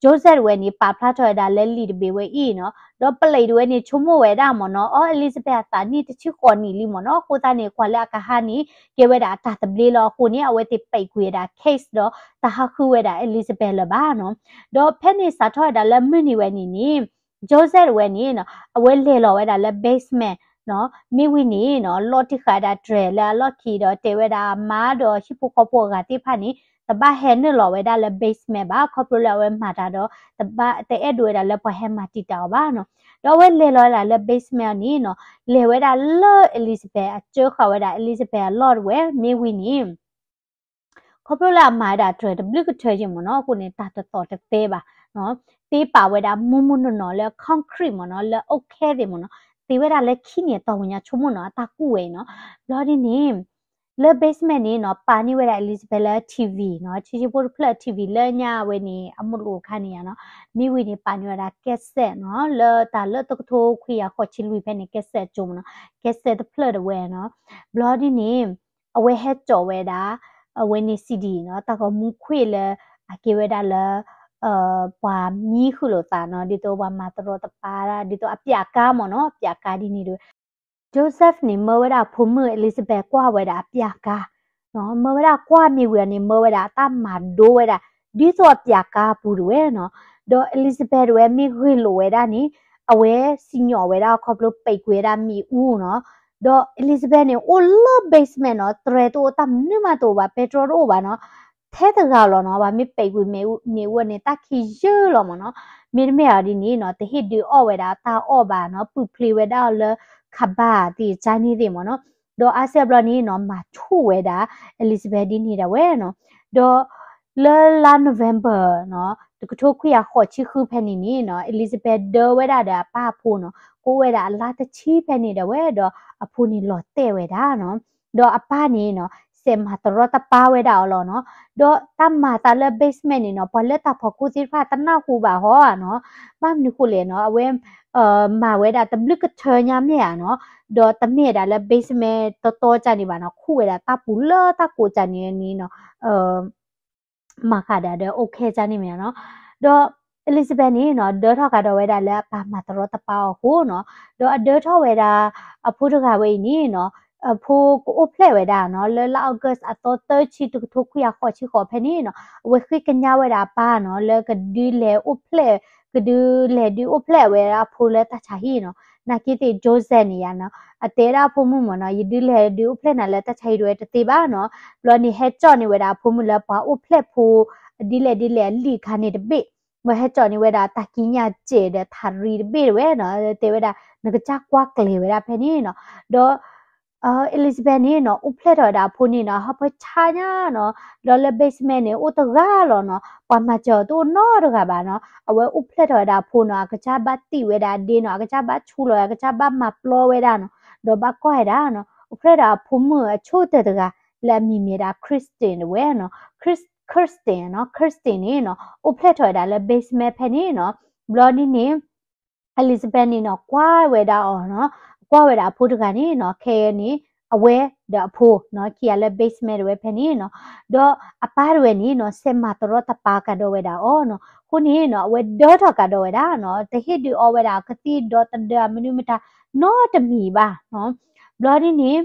Joseph တဝဲန့ၣ် ပာ်ဖျါထီၣ်ဝဲဒၣ်လၢလံာ်တဘ့ၣ်ဝဲအံၤနီၤ, ဒီးပလံးတဝဲန့ၣ် ဆိကမိၣ်ဝဲဒၣ်မ့ၢ်နီၤ, အီ Elizabeth အသးနံၣ်တဆံဃိးနံၣ်လံမ့ၢ်နီၤ, အဃိသတးန့ၣ် ကွၢ်လၢအကဟါန့ၣ် ကဲဝဲဒၣ်အတၢ်သဘျ့လီၤ. အဃိန့ၣ် အဝဲသ့ၣ်ပိတ်ကွံာ်ဝဲဒၣ် case ဒီး တဟးဃုဝဲဒၣ် Elizabeth လၢၤဘၣ်နီၤ. ဒီးဖဲန့ၣ်စးထီၣ်ဝဲဒၣ်လၢမုၢ်နံၤဝဲန့ၣ်န့ၣ် Joseph တဝဲန့ၣ်နီၤ အဝဲလဲၤလီၤဝဲဒၣ်လၢ basement နီၤ, မ့ၢ်ဝံၤန့ၣ်နီၤ လီၤတံၢ်ဃာ်ဝဲဒၣ်တြဲၤလၢအလီၢ်ခံဒီး တဲဝဲဒၣ်အမါဒီးဟံၣ်ဖိဃီဖိအဂၤသ့ၣ်တဖၣ်န့ၣ် တဘၣ်ဟဲနုာ်လီၤဝဲဒၣ်လၢ basement ဘၣ်, ခီဖျိလၢအဝဲမၤတၢ်ဒီး တဘၣ် တအဲၣ်ဒိးဝဲဒၣ်လၢပှၤဟဲမၤတံာ်တာ်အီၤဘၣ်နီၤ. ဒီးအဝဲလဲၤလီၤဝဲဒၣ်လၢ basement အီၤန့ၣ်နီၤ, လဲၤဝဲဒၣ်လၢ Elizabeth အစၢဃာ်ဝဲဒၣ် Elizabeth အလီၢ်တဝဲ မ့ၢ်ဝံၤန့ၣ် ခီဖျိလၢအမၤဝဲဒၣ်တြဲၤတဘျုးကထၢယဲၢ်မ့ၢ်နီၤ, အဃိန့ၣ် တၢ်တသီၣ်တသဲဘၣ်နီၤ, သ့ပာ်ဝဲဒၣ်မူမူနီၢ်နီၢ်လၢ concrete မ့ၢ်နီၤ, လၢအုတ်ခဲသ့ၣ်မ့ၢ်နီၤ, သ့ဝဲဒၣ်လၢခံန့ၣ် တီၢ်ဝဲညါဆိကမိၣ်နီၤ, အတၢ်ကူၣ်ဝဲအံၤနီၤ. ဘျီဒ်န့ၣ် လၢ basement န့ၣ်နီၤ ပာ်န့ၢ်ဝဲဒၣ် Elizabeth လၢ TV နီၤ, ဆံးဆံးဖိတဖျၢၣ် TV လၢညါဝဲန့ၣ် အမိၢ်လိာ်ခါန့ၣ်ယါနီၤ, မ့ၢ်ဝံၤန့ၣ် ပာ်န့ၢ်ဝဲဒၣ် cassette နီၤ, လၢတၢ်လၢတကထိခွံကယၤဃိးဆံလွံၢ်ဖဲန့ၣ် cassette အစိၤမ့ၢ်နီၤ, cassette တဖျၢၣ်တဝဲနီၤ. ဘျီဒ်န့ၣ် အဝဲဟဲစိာ်ဝဲဒၣ် အဝဲန့ၣ် CD နီၤ, တၢ်ဂီၤမူခွံၣ်လၢ အကဲဝဲဒၣ်လၢ ပှၤမံဃုာ်လိာ်သးနီၤ, ဒ်သိးပှၤမၤတရီတပါဒၣ် ဒ်သိးအပျးကါမ့ၢ်နီၤ, အပျးကါဒ်န့ၣ်တဝဲ. Joseph န့ၣ် မၢဝဲဒၣ်အဖိမုၣ် Elizabeth ကွၢ်ဝဲဒၣ်အပျးကါ, မၢဝဲဒၣ်ကွၢ်မ့ၢ်ဝံၤအီၤန့ၣ် မၢဝဲဒၣ်အတၢ်မၤဒိဝဲဒၣ် ဒ်သိးအပျးကါအပူၤတဝဲနီၤ. ဒီး Elizabeth တဝဲမ့ၢ်ဂ့ၢ်လိာ်ဝဲဒၣ်န့ၣ် အဝဲစံၣ်ညီၣ်ဝဲဒၣ်ခီဖျိပိတ်ကွံာ်ဝဲဒၣ်မ့ၣ်အူနီၤ. ဒီး Elizabeth န့ၣ် အိၣ်လၢ basement နီၤ, တြဲၤတအိၣ် တၢ်မနုၤမးတအိၣ်ဘၣ်, ပဲတြီတအိၣ်ဘၣ်နီၤ, ထဲတဂၤလီၤနီၤ, ပှၤမ့ၢ်ပိတ်ကွံာ်မ့ၣ်အူန့ၣ် တၢ်ခံးယၢလီၤမ့ၢ်နီၤ. မ့တမ့ၢ်အီၤဒ်န့ၣ်နီၤ တဟ့ၣ်ဒုးအီၣ်ဝဲဒၣ်တၢ်အီၣ်ဘၣ်နီၤ, ပုၢ်ဖျ့ဝဲဒၣ်အီၤလၢ ခးဘၣ်သ့ၣ်ကန့ၣ်သ့ၣ်မ့ၢ်နီၤ. ဒီးအါစုအါဘျီန့ၣ်နီၤ မၤဆူၣ်ဝဲဒၣ် Elizabeth ဒ်န့ၣ်ဒၣ်ဝဲနီၤ. ဒီးလၢလါ November နီၤ တကထိခွံကယၤဃိးဆံဃုဖဲန့ၣ်န့ၣ်နီၤ Elizabeth ဒၢဝဲဒၣ်ဒီးအပၢ်အဖိနီၤ ကအိၣ်ဝဲဒၣ်အလါတဆံဖဲန့ၣ်ဒၣ်ဝဲဒီး အဖိန့ၣ်လီၤတဲာ်ဝဲဒၣ်နီၤ. ဒီးအပၢ်န့ၣ်နီၤ စဲးမၤတရီတပါဝဲဒၣ်အီၤလီၤနီၤ. ဒီးတၢ်မၤသးလၢ basement န့ၣ်နီၤ ပှၤလၢတၢ်ဖီခိၣ်သ့ၣ်တဖၣ်တနၢ်ဟူဘၣ်ဟီဧါနီၤ. ဘၣ်မနုၤဃိလဲၣ်နီၤ အဝဲ မၤဝဲဒၣ်တဘျုးကထၢညါမ့ၢ်ဧါနီၤ. ဒီးတမ့ၢ်ဒၣ်လၢ basement တီတီကန့ၣ်ဘၣ်နီၤ ခူၣ်ဝဲဒၣ်တၢ်ပူၤလၢတၢ်ကိးကန့ၣ်န့ၣ်နီၤ မၤဃာ်ဒၣ်ဒီး okay ကန့ၣ်မ့ၢ်ဧါနီၤ. ဒီး Elizabeth န့ၣ်နီၤ ဒၢထီၣ်ကဒီးဝဲဒၣ်လၢအပၢ်မၤတရီတပါအီၤအဃိနီၤ, ဒီးအဒၢထီၣ်ဝဲဒၣ် အဖိတဂၤဝဲအံၤန့ၣ်နီၤ, အဖိကအိၣ်ဖျဲၣ်ဝဲဒၣ်နီၤ လၢလါ August အသီသၢဆံ တကထိခွံကယၤဃိးဆံဃိးဖဲန့ၣ်နီၤ, အဝဲဃ့ကညးဝဲဒၣ်အပၢ်နီၤ လၢကဒုးလဲၤအိၣ်ဖျဲၣ်, ကဒုးလဲၤဒုးအိၣ်ဖျဲၣ်ဝဲဒၣ်အဖိလၢတၢ်ဆါဟံၣ်နီၤ. နာ်က့သ့ၣ် Joseph န့ၣ်ယါနီၤ, အတဲဒၣ်အဖိမုၣ်မ့ၢ်နီၤ ယဒုးလဲၤဒုးအိၣ်ဖျဲၣ်နၤလၢတၢ်ဆါဟံၣ်တဝဲတသ့ဘၣ်နီၤ. ဘျီန့ၣ်ဟဲကၠီၣ်န့ၢ်ဝဲဒၣ်အဖိမုၣ်လၢပှၤအိၣ်ဖျဲၣ်ဖိ ဒ်လဲၣ်ဒ်လဲၣ်အလံာ်အခါန့ၣ်တဘ့ၣ်, ဝဲဟဲကၠီၣ်န့ၢ်ဝဲဒၣ်တၢ်ကံးညာ်စဲးဒီးထးရံတဘ့ၣ်တဝဲနီၤ, တဲဝဲဒၣ် နကစၢ်ကွၢ်ကျဲၤဝဲဒၣ်ဖဲန့ၣ်နီၤ. ဒီး Elizabeth န့ၣ်နီၤ အိၣ်ဖျဲၣ်ထီၣ်ဝဲဒၣ်အဖိန့ၣ်နီၤ ဟၢဖၢဆါညါနီၤ, ဒီးလၢ basement န့ၣ် အိၣ်တဂၤလီၤနီၤ, ပှၤမၤစၢၤအီၤတအိၣ်နီတဂၤဘၣ်နီၤ. အဝဲအိၣ်ဖျဲၣ်ထီၣ်ဝဲဒၣ်အဖိနီၤ အကစၢ်ဘၣ်တံၢ်ဝဲဒၣ်ဒ့နီၤ, အကစၢ်ဘၣ်ဆူလီၤဝဲ အကစၢ်ဘၣ်မၤပျီဝဲဒၣ်နီၤ, ဒီးဘၣ်ကွၢ်ဝဲဒၣ်နီၤ အိၣ်ဖျဲၣ်ဒီးအဖိမုၣ်အဆိကတၢၢ်တဂၤ လၢအမံၤမ့ၢ်ဒၣ် Kristen တဝဲနီၤ, Kristen နီၤ, Kristen န့ၣ်နီၤ အိၣ်ဖျဲၣ်ထီၣ်ဝဲဒၣ်လၢ basement ဖဲန့ၣ်နီၤ. ဘျီဒ်န့ၣ် Elizabeth န့ၣ်နီၤ ကွၢ်ဝဲဒၣ်အီၤနီၤ, ကွၢ်ဝဲဒၣ်အဖိတဂၤန့ၣ်နီၤ ခဲအံၤန့ၣ် အဝဲဒီးအဖိနီၤ ခံဂၤလၢ basement တဝဲဖဲန့ၣ်နီၤ, ဒီးအပၢ်တဝဲန့ၣ်နီၤ ဆဲးမၤတရီတပါကဒီးဝဲဒၣ်အီၤနီၤ, အဃိန့ၣ်နီၤ အဝဲဒၢထီၣ်ကဒီးဝဲဒၣ်နီၤ, တဟ့ၣ်ဒုးအီဝဲဒၣ်ကသံၣ်ဒီသဒၢအမနုၤမတၤ နီတမံၤဘၣ်နီၤ. ဘျီဒ်န့ၣ်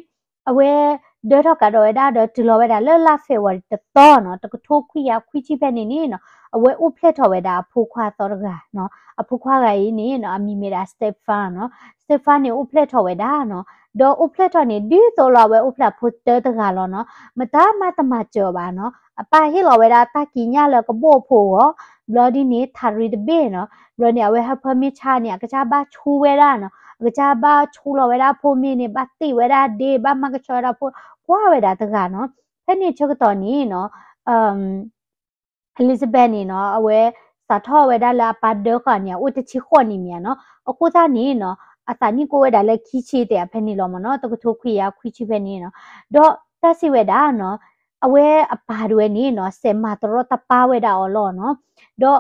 အဝဲဒၢထီၣ်ကဒီးဝဲဒၣ်ဒီးတုၤလီၤဝဲဒၣ်လၢလါ February တသီနီၤ တကထိခွံကယၤခွံဆံဖဲန့ၣ်န့ၣ်နီၤ အဝဲအိၣ်ဖျဲၣ်ထီၣ်ဝဲဒၣ်အဖိခွါသီတဂၤနီၤ, အဖိခွါဂၤအံၤန့ၣ်နီၤ အမံၤမ့ၢ်ဒၣ် Stefan နီၤ, Stefan န့ၣ်အိၣ်ဖျဲၣ်ထီၣ်ဝဲဒၣ်နီၤ, ဒီးအိၣ်ဖျဲၣ်ထီၣ်န့ၣ် ဒ်သိးလီၤအဝဲအိၣ်ဖျဲၣ်အဖိတၢတဂၤလီၤနီၤ, မတၤမၤတမၤစၢၤဘၣ်နီၤ, အပၢ်ဟ့ၣ်လီၤဝဲဒၣ်တၢ်ကံးညာ်လၢကဘီၣ်ဖိအဂီၢ်, ဘျီဒ်န့ၣ် ထးရံတဘ့ၣ်နီၤ, ဘျီန့ၣ် အဝဲဟၢဖၢမ့ၢ်ဆါန့ၣ် အကစၢ်ဘၣ်ဆူဝဲဒၣ်နီၤ, အကစၢ်ဘၣ်ဆူလီၤဝဲဒၣ်ဖိမ့ၢ်န့ၣ် ဘၣ်တံၢ်ဝဲဒၣ်ဒ့ ဘၣ်မၤကဆှီဝဲဒၣ်ဖိ, ကွၢ်ဝဲဒၣ်တဂၤနီၤ, ဖဲန့ၣ်ဆၢကတီၢ်န့ၣ်နီၤ Elizabeth န့ၣ်နီၤ အဝဲစးထီၣ်ဝဲဒၣ်လၢအပၢ်ဒၢဃာ်န့ၣ် အအိၣ်တဆံဃိးနံၣ်မ့ၢ်ဧါနီၤ, အဃိသတးန့ၣ်နီၤ အသးနံၣ်ကအိၣ်ဝဲဒၣ်လၢခံဆံတဲာ်ဖဲန့ၣ်လီၤမ့ၢ်နီၤ, တကထိခွံကယၤခွံဆံဖဲန့၁ၣ်နီၤ, ဒီးတၢ်စံးဝဲဒၣ်နီၤ အဝဲအပၢ်တဝဲန့ၣ်နီၤ ဆဲးမၤတရီတပါဝဲဒၣ်အီၤလီၤနီၤ, ဒီး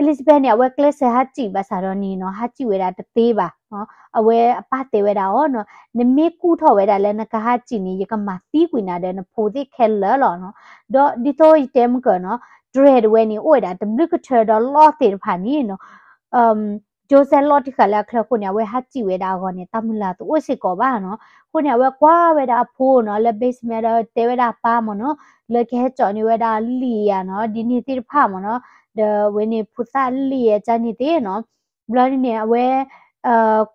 Elizabeth န့ၣ် အဝဲကျဲးစၢးဟးစံၣ်ဘၣ်ဆၣ်ဒီးန့ၣ်နီၤ ဟးစံၣ်ဝဲဒၣ်တသ့ဘၣ်နီၤ, အဝဲအပၢ်တဲဝဲဒၣ်အီၤနီၤ နမ့ၢ်ကူၣ်ထီၣ်ဝဲဒၣ်လၢနကဟးစံၣ်န့ၣ် ယကမၤသံကွံာ်နၤဒီးနဖိသ့ၣ်ခဲလၢာ်လီၤနီၤ, ဒီးဒ်သိးယတဲမုၢ်ကၢနီၤ dress တဝဲန့ၣ် အိၣ်ဝဲဒၣ်တဘျုးကထၢဒီးလီသ့ၣ်တဖၣ်န့ၣ်နီၤ Joseph လီၤတံၢ်ဃာ်လၢအချၢအဃိန့ၣ် အဝဲဟးစံၣ်ဝဲဒၣ်အဂီၢ်န့ၣ် တၢ်မုၢ်လၢ်တအိၣ်စ့ၢ်ကီးဘၣ်နီၤ, အဃိန့ၣ် အဝဲကွၢ်ဝဲဒၣ်အဖိနီၤ လၢ basement ဒီးတဲဝဲဒၣ်အပၢ်မ့ၢ်နီၤ လၢကဟဲကၠီၣ်န့ၢ်ဝဲဒၣ်လံာ်ဧါနီၤ ဒ်န့ၣ်သ့ၣ်တဖၣ်မ့ၢ်နီၤ, ဒီးဝဲန့ၣ်ဖိသၣ်လံာ်အကန့ၣ်သ့ၣ်နီၤ, ဘျီဒ်န့ၣ် အဝဲ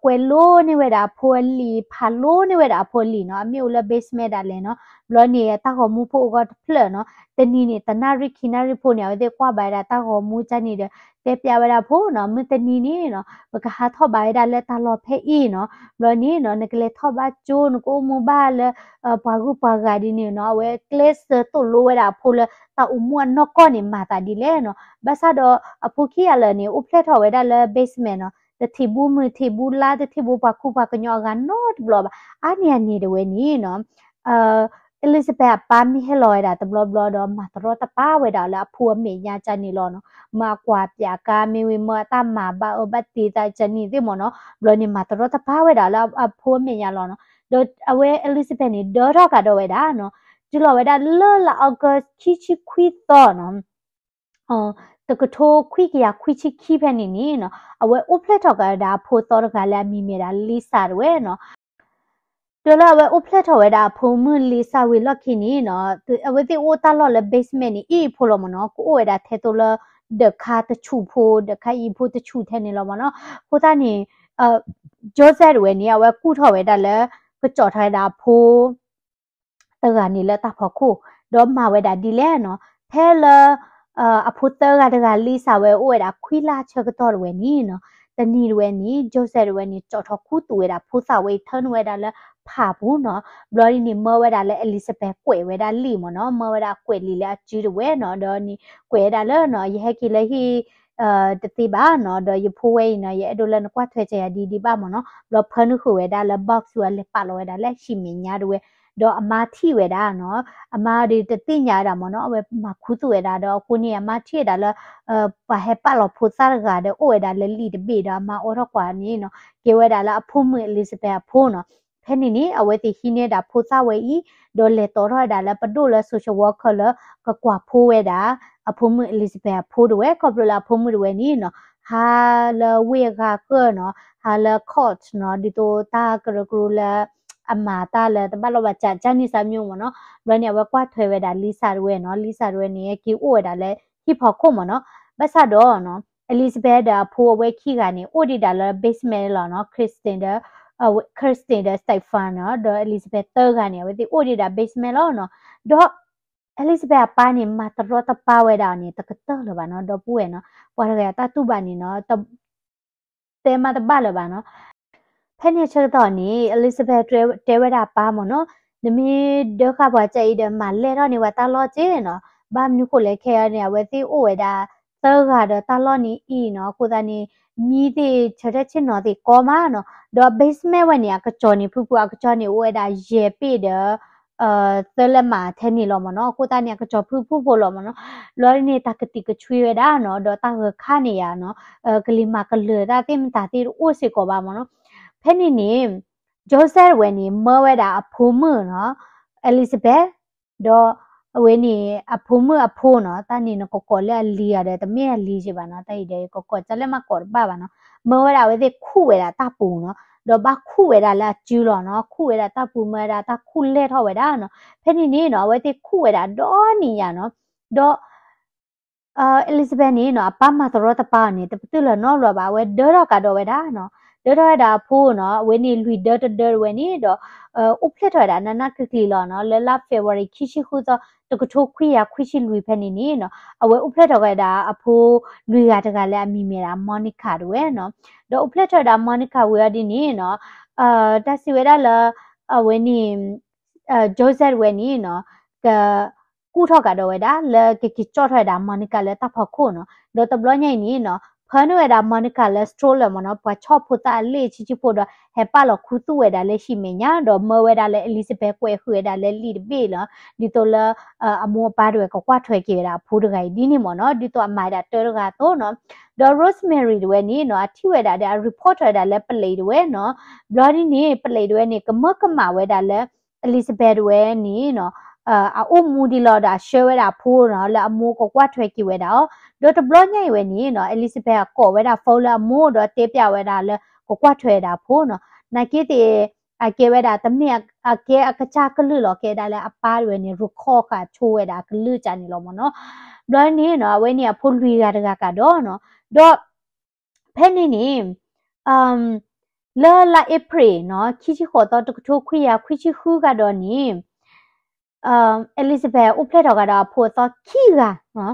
ကွဲးလိန့ၢ်ဝဲဒၣ်အဖိအလံာ် ဖးလိန့ၢ်ဝဲဒၣ်အဖိအလံာ်နီၤ အမ့ၢ်အိၣ်လၢ basement ဒၣ်လဲာ်နီၤ, ဘျီန့ၣ် တၢ်ဂီၤမူဖိအဂီၢ်တဖျၢၣ်နီၤ, တနံၤန့ၣ် တနၣ်ရံၣ်ခံနၣ်ရံၣ်ဖိန့ၣ် အဝဲသ့ၣ်ကွၢ်ဘၣ်ဝဲဒၣ်တၢ်ဂီၤမူကန့ၣ်ဒီး တဲပျးဝဲဒၣ်ဖိနီၤ မုၢ်တနံၤန့ၣ်နီၤ ပကဟးထီၣ်ဘၣ်ဝဲဒၣ်လၢတၢ်လီၢ်ဖဲအံၤနီၤ, ဘျီန့ၣ်နီၤ နကလဲၤထီၣ်ဘၣ်ကၠိ နကအိၣ်မူဘၣ်လၢ ပှၤဂုၤပှၤဂၤဒ်န့ၣ်နီၤ, အဝဲကျဲးစၢးသိၣ်လိဝဲဒၣ်အဖိလၢတၢ်အိၣ်မူအနီၢ်ကီၢ်န့ၣ် မၤသးဒ်လဲၣ်နီၤ, ဘၣ်ဆၣ်ဒီးအဖိခံဂၤလၢာ်န့ၣ် အိၣ်ဖျဲၣ်ထီၣ်ဝဲဒၣ်လၢ basement နီၤ, တထံၣ်ဘူးမုၢ်ထံၣ်ဘူးလါ တထံၣ်ဘူးပှၤခူပှၤကညီအဂၤနီတဘျီဘၣ်, အါန့ၢ်အန့ၣ်တဝဲန့ၣ်နီၤ Elizabeth အပၢ်မ့ၢ်ဟဲလီၤဝဲဒၣ်တဘျီဘျီဒီး မၤတရီတပါဝဲဒၣ်လၢအဖိအမဲာ်ညါကန့ၣ်လီၤနီၤ, မၤကွၢ်ပျးကါ မ့ၢ်ဝံၤမၢအတၢ်မၤဘၣ်အၢဘၣ်သီသးကန့ၣ်သ့ၣ်မ့ၢ်နီၤ, ဘျီန့ၣ် မၤတရီတပါဝဲဒၣ်လၢအဖိအမဲာ်ညါလီၤနီၤ, ဒီးအဝဲ Elizabeth န့ၣ် ဒၢထီၣ်ကဒီးဝဲဒၣ်နီၤ, တုၤလီၤဝဲဒၣ်လၢလါ August ခံဆံခွံသီနီၤ တကထိခွံကယၤခွံဆံခံဖဲန့ၣ်န့ၣ်နီၤ, အဝဲအိၣ်ဖျဲၣ်ထီၣ်ကဒီးဒၣ်အဖိသီတဂၤလၢအမံၤမ့ၢ်ဒၣ် Lisa တဝဲနီၤ, တုၤလၢအဝဲအိၣ်ဖျဲၣ်ထီၣ်ဝဲဒၣ်အဖိမုၣ် Lisa ဝံၤလီၢ်ခံန့ၣ်နီၤ, အဝဲသ့ၣ်အိၣ်တၢ်လီၢ်လၢ basement န့ၣ် အ့ၣ်ဖိလီၤမ့ၢ်နီၤ, ကအိၣ်ဝဲဒၣ်ထဲသိးလၢ ဒၢးခါတဆူၣ်ဖိ ဒၢးခါအံၤဖိတဆူၣ်ထဲန့ၣ်လီၤမ့ၢ်နီၤ, အဃိသတးန့ၣ် Joseph တဝဲန့ၣ် အဝဲကူၣ်ထီၣ်ဝဲဒၣ်လၢ ကကၠီၣ်ထီၣ်ဝဲဒၣ်အဖိ တဂၤန့ၣ်လၢတၢ်ဖီခိၣ်, ဒီးမၤဝဲဒၣ်ဒ်လဲၣ်နီၤ, ဖဲလၢ အဖိသၢဂၤတဂၤ Lisa ဝဲအိၣ်ဝဲဒၣ်ခွံလါဆၢကတီၢ်တဝဲန့ၣ်နီၤ, တနံၤတဝဲန့ၣ် Joseph တဝဲန့ၣ် ကၠီၣ်ထီၣ်ခူသူၣ်ဝဲဒၣ်ဖိသၣ်ဝဲအံၤ ထၢနုာ်ဝဲဒၣ်လၢဖးပူၤနီၤ, ဘျီဒ်န့ၣ် မၢဝဲဒၣ်လၢ Elizabeth ကွဲးဝဲဒၣ်လံာ်မ့ၢ်နီၤ, မၢဝဲဒၣ်ကွဲးလံာ်လၢအစုတဝဲနီၤ, ဒီးန့ၣ် ကွဲးဝဲဒၣ်လၢနီၤ ယဟဲက့ၤလၢဟံၣ် တသ့ဘၣ်နီၤ, ဒီးယဖိဝဲအံၤနီၤ ယအဲၣ်ဒိးလၢနကွၢ်ထွဲကယၤဒ်ဒံးဘၣ်မ့ၢ်နီၤ, ဘျီဖၢနုာ်ဃုာ်ဝဲဒၣ်လၢ box ဝဲလဲၤပာ်လီၤဝဲဒၣ်လၢဟံၣ်မဲာ်ညါတဝဲ, ဒီးအမါထံၣ်ဝဲဒၣ်နီၤ, အမါဒီးတသ့ၣ်ညါဝဲဒၣ်မ့ၢ်နီၤ, အဝဲမၤခူသူၣ်ဝဲဒၣ်ဒီး အဃိန့ၣ် အမါထံၣ်ဝဲဒၣ်လၢ ပှၤဟဲပာ်လီၤဖိသၣ်တဂၤဒီးအိၣ်ဝဲဒၣ်လၢလံာ်တဘ့ၣ်ဒီး အမါအိးထီၣ်ကွၢ်န့ၣ်နီၤ, ကဲဝဲဒၣ်လၢအဖိမုၣ် Elizabeth အဖိနီၤ, ဖဲန့ၣ်န့ၣ် အဝဲသ့ၣ်ဟံးန့ၢ်ဒၣ်ဖိသၣ်ဝဲအံၤ ဒီးလဲၤတီထီၣ်ဝဲဒၣ်လၢပဒိၣ်လၢ social worker လၢကကွၢ်ဖိဝဲဒၣ် အဖိမုၣ် Elizabeth အဖိတဝဲ ခီဖျိလၢအဖိမုၣ်တဝဲန့ၣ်နီၤ ဟးလၢဝ့ၢ်အဂၤဃၢၤနီၤ ဟးလၢ court နီၤ ဒ်သိးတၢ်ကရၢကရိလၢ အမၤတၢ်လၢတဘၣ်လီၢ်ဘၣ်စး ကန့ၣ်စးမ့ၢ်မ့ၢ်နီၤ. ဘျီန့ၣ် အဝဲကွၢ်ထွဲဝဲဒၣ် Lisa တဝဲနီၤ Lisa တဝဲန့ၣ် က့ၤအိၣ်ဝဲဒၣ်လၢဟံၣ်ဖီခိၣ်မ့ၢ်နီၤ. ဘၣ်ဆၣ်ဒီးနီၤ Elizabeth ဒီးအဖိအဝဲခံဂၤန့ၣ် အိၣ်ဒံးဒၣ်လၢ basement လီၤနီၤ Kristen ဒီး Kristen ဒီး Stefan နီၤ ဒီး Elizabeth သၢဂၤန့ၣ် အဝဲသ့ၣ်အိၣ်ဒံးဒၣ် basement လီၤနီၤ. ဒီး Elizabeth အပၢ်န့ၣ် မၤတရီတပါဝဲဒၣ်အီၤန့ၣ် တကတၢၢ်လၢၤဘၣ်နီၤ ဒီပုၢ်ဝဲၢ်နီၤ ပှၤတဂၤတၢ်တူၢ်ဘၣ်န့ၣ်နီၤ တဲမးတဘၣ်လၢၤဘၣ်နီၤ. ဖဲန့ၣ်ဆၢကတီၢ်န့ၣ် Elizabeth တဲဝဲဒၣ်အပၢ်မ့ၢ်နီၤ နမ့ၢ်ဒၢဃာ်ပှၤကၢအံၤဒီး မၤလဲၢ်ထီၣ်န့ၢ်ပှၤတၢ်လီၢ်က့နီၤ. ဘၣ်မနုၤဃိလဲၣ်ခဲအံၤန့ၣ် အဝဲသ့ၣ်အိၣ်ဝဲဒၣ်သၢဂၤဒီးတၢ်လီၢ်န့ၣ်အံၤနီၤ အဃိသတးန့ၣ် မံသ့ၣ်ဆၢထၢၣ်ဆ့ၣ်နီၤသ့ၣ်ကီမးနီၤ. ဒီး basement ဝဲန့ၣ် အကစီၤန့ၣ် ဖုဖုအကစီၤန့ၣ် အိၣ်ဝဲဒၣ်ယဲၢ်ပ့ၢ်ဒီး သၢလဲးမးထဲန့ၣ်လီၤမ့ၢ်နီၤ. အဃိသတးန့ၣ် အကစီၤဖုဖုဖိလီၤမ့ၢ်နီၤ. ဘျီန့ၣ် တၢ်ကသံၣ်ကဆွံဝဲဒၣ်နီၤ ဒီးတၢ်ဂၢၢ်ခါန့ၣ်ယါနီၤ ကလံၤမၤကလၢာ်တၢ်သ့ၣ်မတၤသ့ၣ်တအိၣ်စ့ၢ်ကီးဘၣ်မ့ၢ်နီၤ. ဖဲန့ၣ်န့ၣ် Joseph ဝဲန့ၣ် မၢဝဲဒၣ်အဖိမုၣ်နီၤ Elizabeth ဒီးအဝဲန့ၣ် အဖိမုၣ်အဖိနီၤ တၢ်န့ၣ်နကကိးလၢအလံၤဧါဒီး တမ့ၢ်အလံၤက့ဘၣ်နီၤ တၢ်အံၤဒီး ကကိးကၢ်လဲၣ်မးကိးတဘၣ်ဘၣ်နီၤ. မၢဝဲဒၣ်အဝဲသ့ၣ်ခူၣ်ဝဲဒၣ်တၢ်ပူၤနီၤ ဒီးဘၣ်ခူၣ်ဝဲဒၣ်လၢအစုလီၤနီၤ ခူၣ်ဝဲဒၣ်တၢ်ပူၤ မၢဝဲဒၣ်တၢ်ခူၣ်လဲၢ်ထီၣ်ဝဲဒၣ်နီၤ. ဖဲန့ၣ်န့ၣ်နီၤ အဝဲသ့ၣ်ခူၣ်ဝဲဒၣ်ဒီနံၤယါနီၤ ဒီး Elizabeth န့ၣ်နီၤ အပၢ်မၤတရီတပါအီၤန့ၣ် တပတုာ်လၢၤနီတဘျီဘၣ် အဝဲဒၢထီၣ်ကဒီးဝဲဒၣ်နီၤ ဒၢထီၣ်ဝဲဒၣ်အဖိနီၤ အဝဲန့ၣ်လွံၢ်ဒၢတဒၢတဝဲန့ၣ်ဒီး အိၣ်ဖျဲၣ်ထီၣ်ဝဲဒၣ်နးနးကျံၤကျံၤလီၤနီၤ လၢလါ February ခံဆံဃုသီ တကထိခွံကယၤခွံဆံလွံၢ်ဖဲန့ၣ်န့ၣ်နီၤ အဝဲအိၣ်ဖျဲၣ်ထီၣ်ဝဲဒၣ်အဖိလွံၢ်ဂၤတဂၤလၢအမံၤမ့ၢ်ဒၣ် Monica တဝဲနီၤ ဒီးအိၣ်ဖျဲၣ်ထီၣ်ဝဲဒၣ် Monica ဝံၤအီၤဒ်န့ၣ်နီၤ တၢ်စံးဝဲဒၣ်လၢ အဝဲန့ၣ် Joseph ဝဲန့ၣ်နီၤ က ကူၣ်ထီၣ်ကဒီးဝဲဒၣ် လၢကက့ၤကၠီၣ်ထီၣ်ဝဲဒၣ် Monica လၢတၢ်ဖီခိၣ်နီၤ ဒီးတဘျီညါအံၤန့ၣ်နီၤ ဖၢနုာ်ဝဲဒၣ် Monica လၢ stroller မ့ၢ်နီၤ ပှၤဆီၣ်ဖိသၣ်အလ့ၣ်ဆံးဆံးဖိဒီး ဟဲပာ်လီၤခူသူၣ်ဝဲဒၣ်လၢဟံၣ်မဲာ်ညါ ဒီးမၢဝဲဒၣ်လၢ Elizabeth ကွဲးဃုာ်ဝဲဒၣ်လၢလံာ်တဘ့ၣ်လီၤ ဒ်သိးလၢ အမိၢ်အပၢ်တဝဲကကွၢ်ထွဲက့ၤဝဲဒၣ်အဖိတဂၤအံၤဒ်န့ၣ်မ့ၢ်နီၤ ဒ်သိးအမၤဝဲဒၣ်တၢ်တဂၤအသိးနီၤ ဒီး Rosemary တဝဲန့ၣ်နီၤ အထံၣ်ဝဲဒၣ်ဒီးအ report ထီၣ်ဝဲဒၣ်လၢပလံးတဝဲနီၤ ဘျီဒ်န့ၣ် ပလံးတဝဲန့ၣ် ကမၢကမၣ်ဝဲဒၣ်လၢ Elizabeth တဝဲန့ၣ်နီၤ အအိၣ်မူဒံးလီၤဒီးအဆှၢဝဲဒၣ်အဖိနီၤ လၢအမိၢ်ကကွၢ်ထွဲက့ၤဝဲဒၣ်အီၤ ဒီးတဘျီညါအံၤဝဲန့ၣ်နီၤ Elizabeth အကိးဝဲဒၣ် phone လၢအမိၢ်ဒီးတဲပျးဝဲဒၣ်လၢကကွၢ်ထွဲဝဲဒၣ်အဖိနီၤ နာ်က့သ့ၣ် အကဲဝဲဒၣ်တမ့ၢ်အကဲအကစၢ်ကလုၢ်လီၤ ကဲဒၣ်လၢအပၢ်တဝဲန့ၣ် ရူၢ်ခီၣ်ဃာ်ဆိဝဲဒၣ်အကလုၢ်ကန့ၣ်လီၤမ့ၢ်နီၤ. ဘျီန့ၣ်နီၤ အဝဲန့ၣ်အဖိလွံၢ်ဂၤတဂၤကဒီးနီၤ ဒီး ဖဲန့ၣ်န့ၣ် လၢလါအ့ဖြ့ၣ်နီၤ ခံဆံဃိးသီ တကထိခွံကယၤခွံဆံဃုကဒီးန့ၣ် Elizabeth အိၣ်ဖျဲၣ်ထီၣ်ကဒီးအဖိအသီခံဂၤနီၤ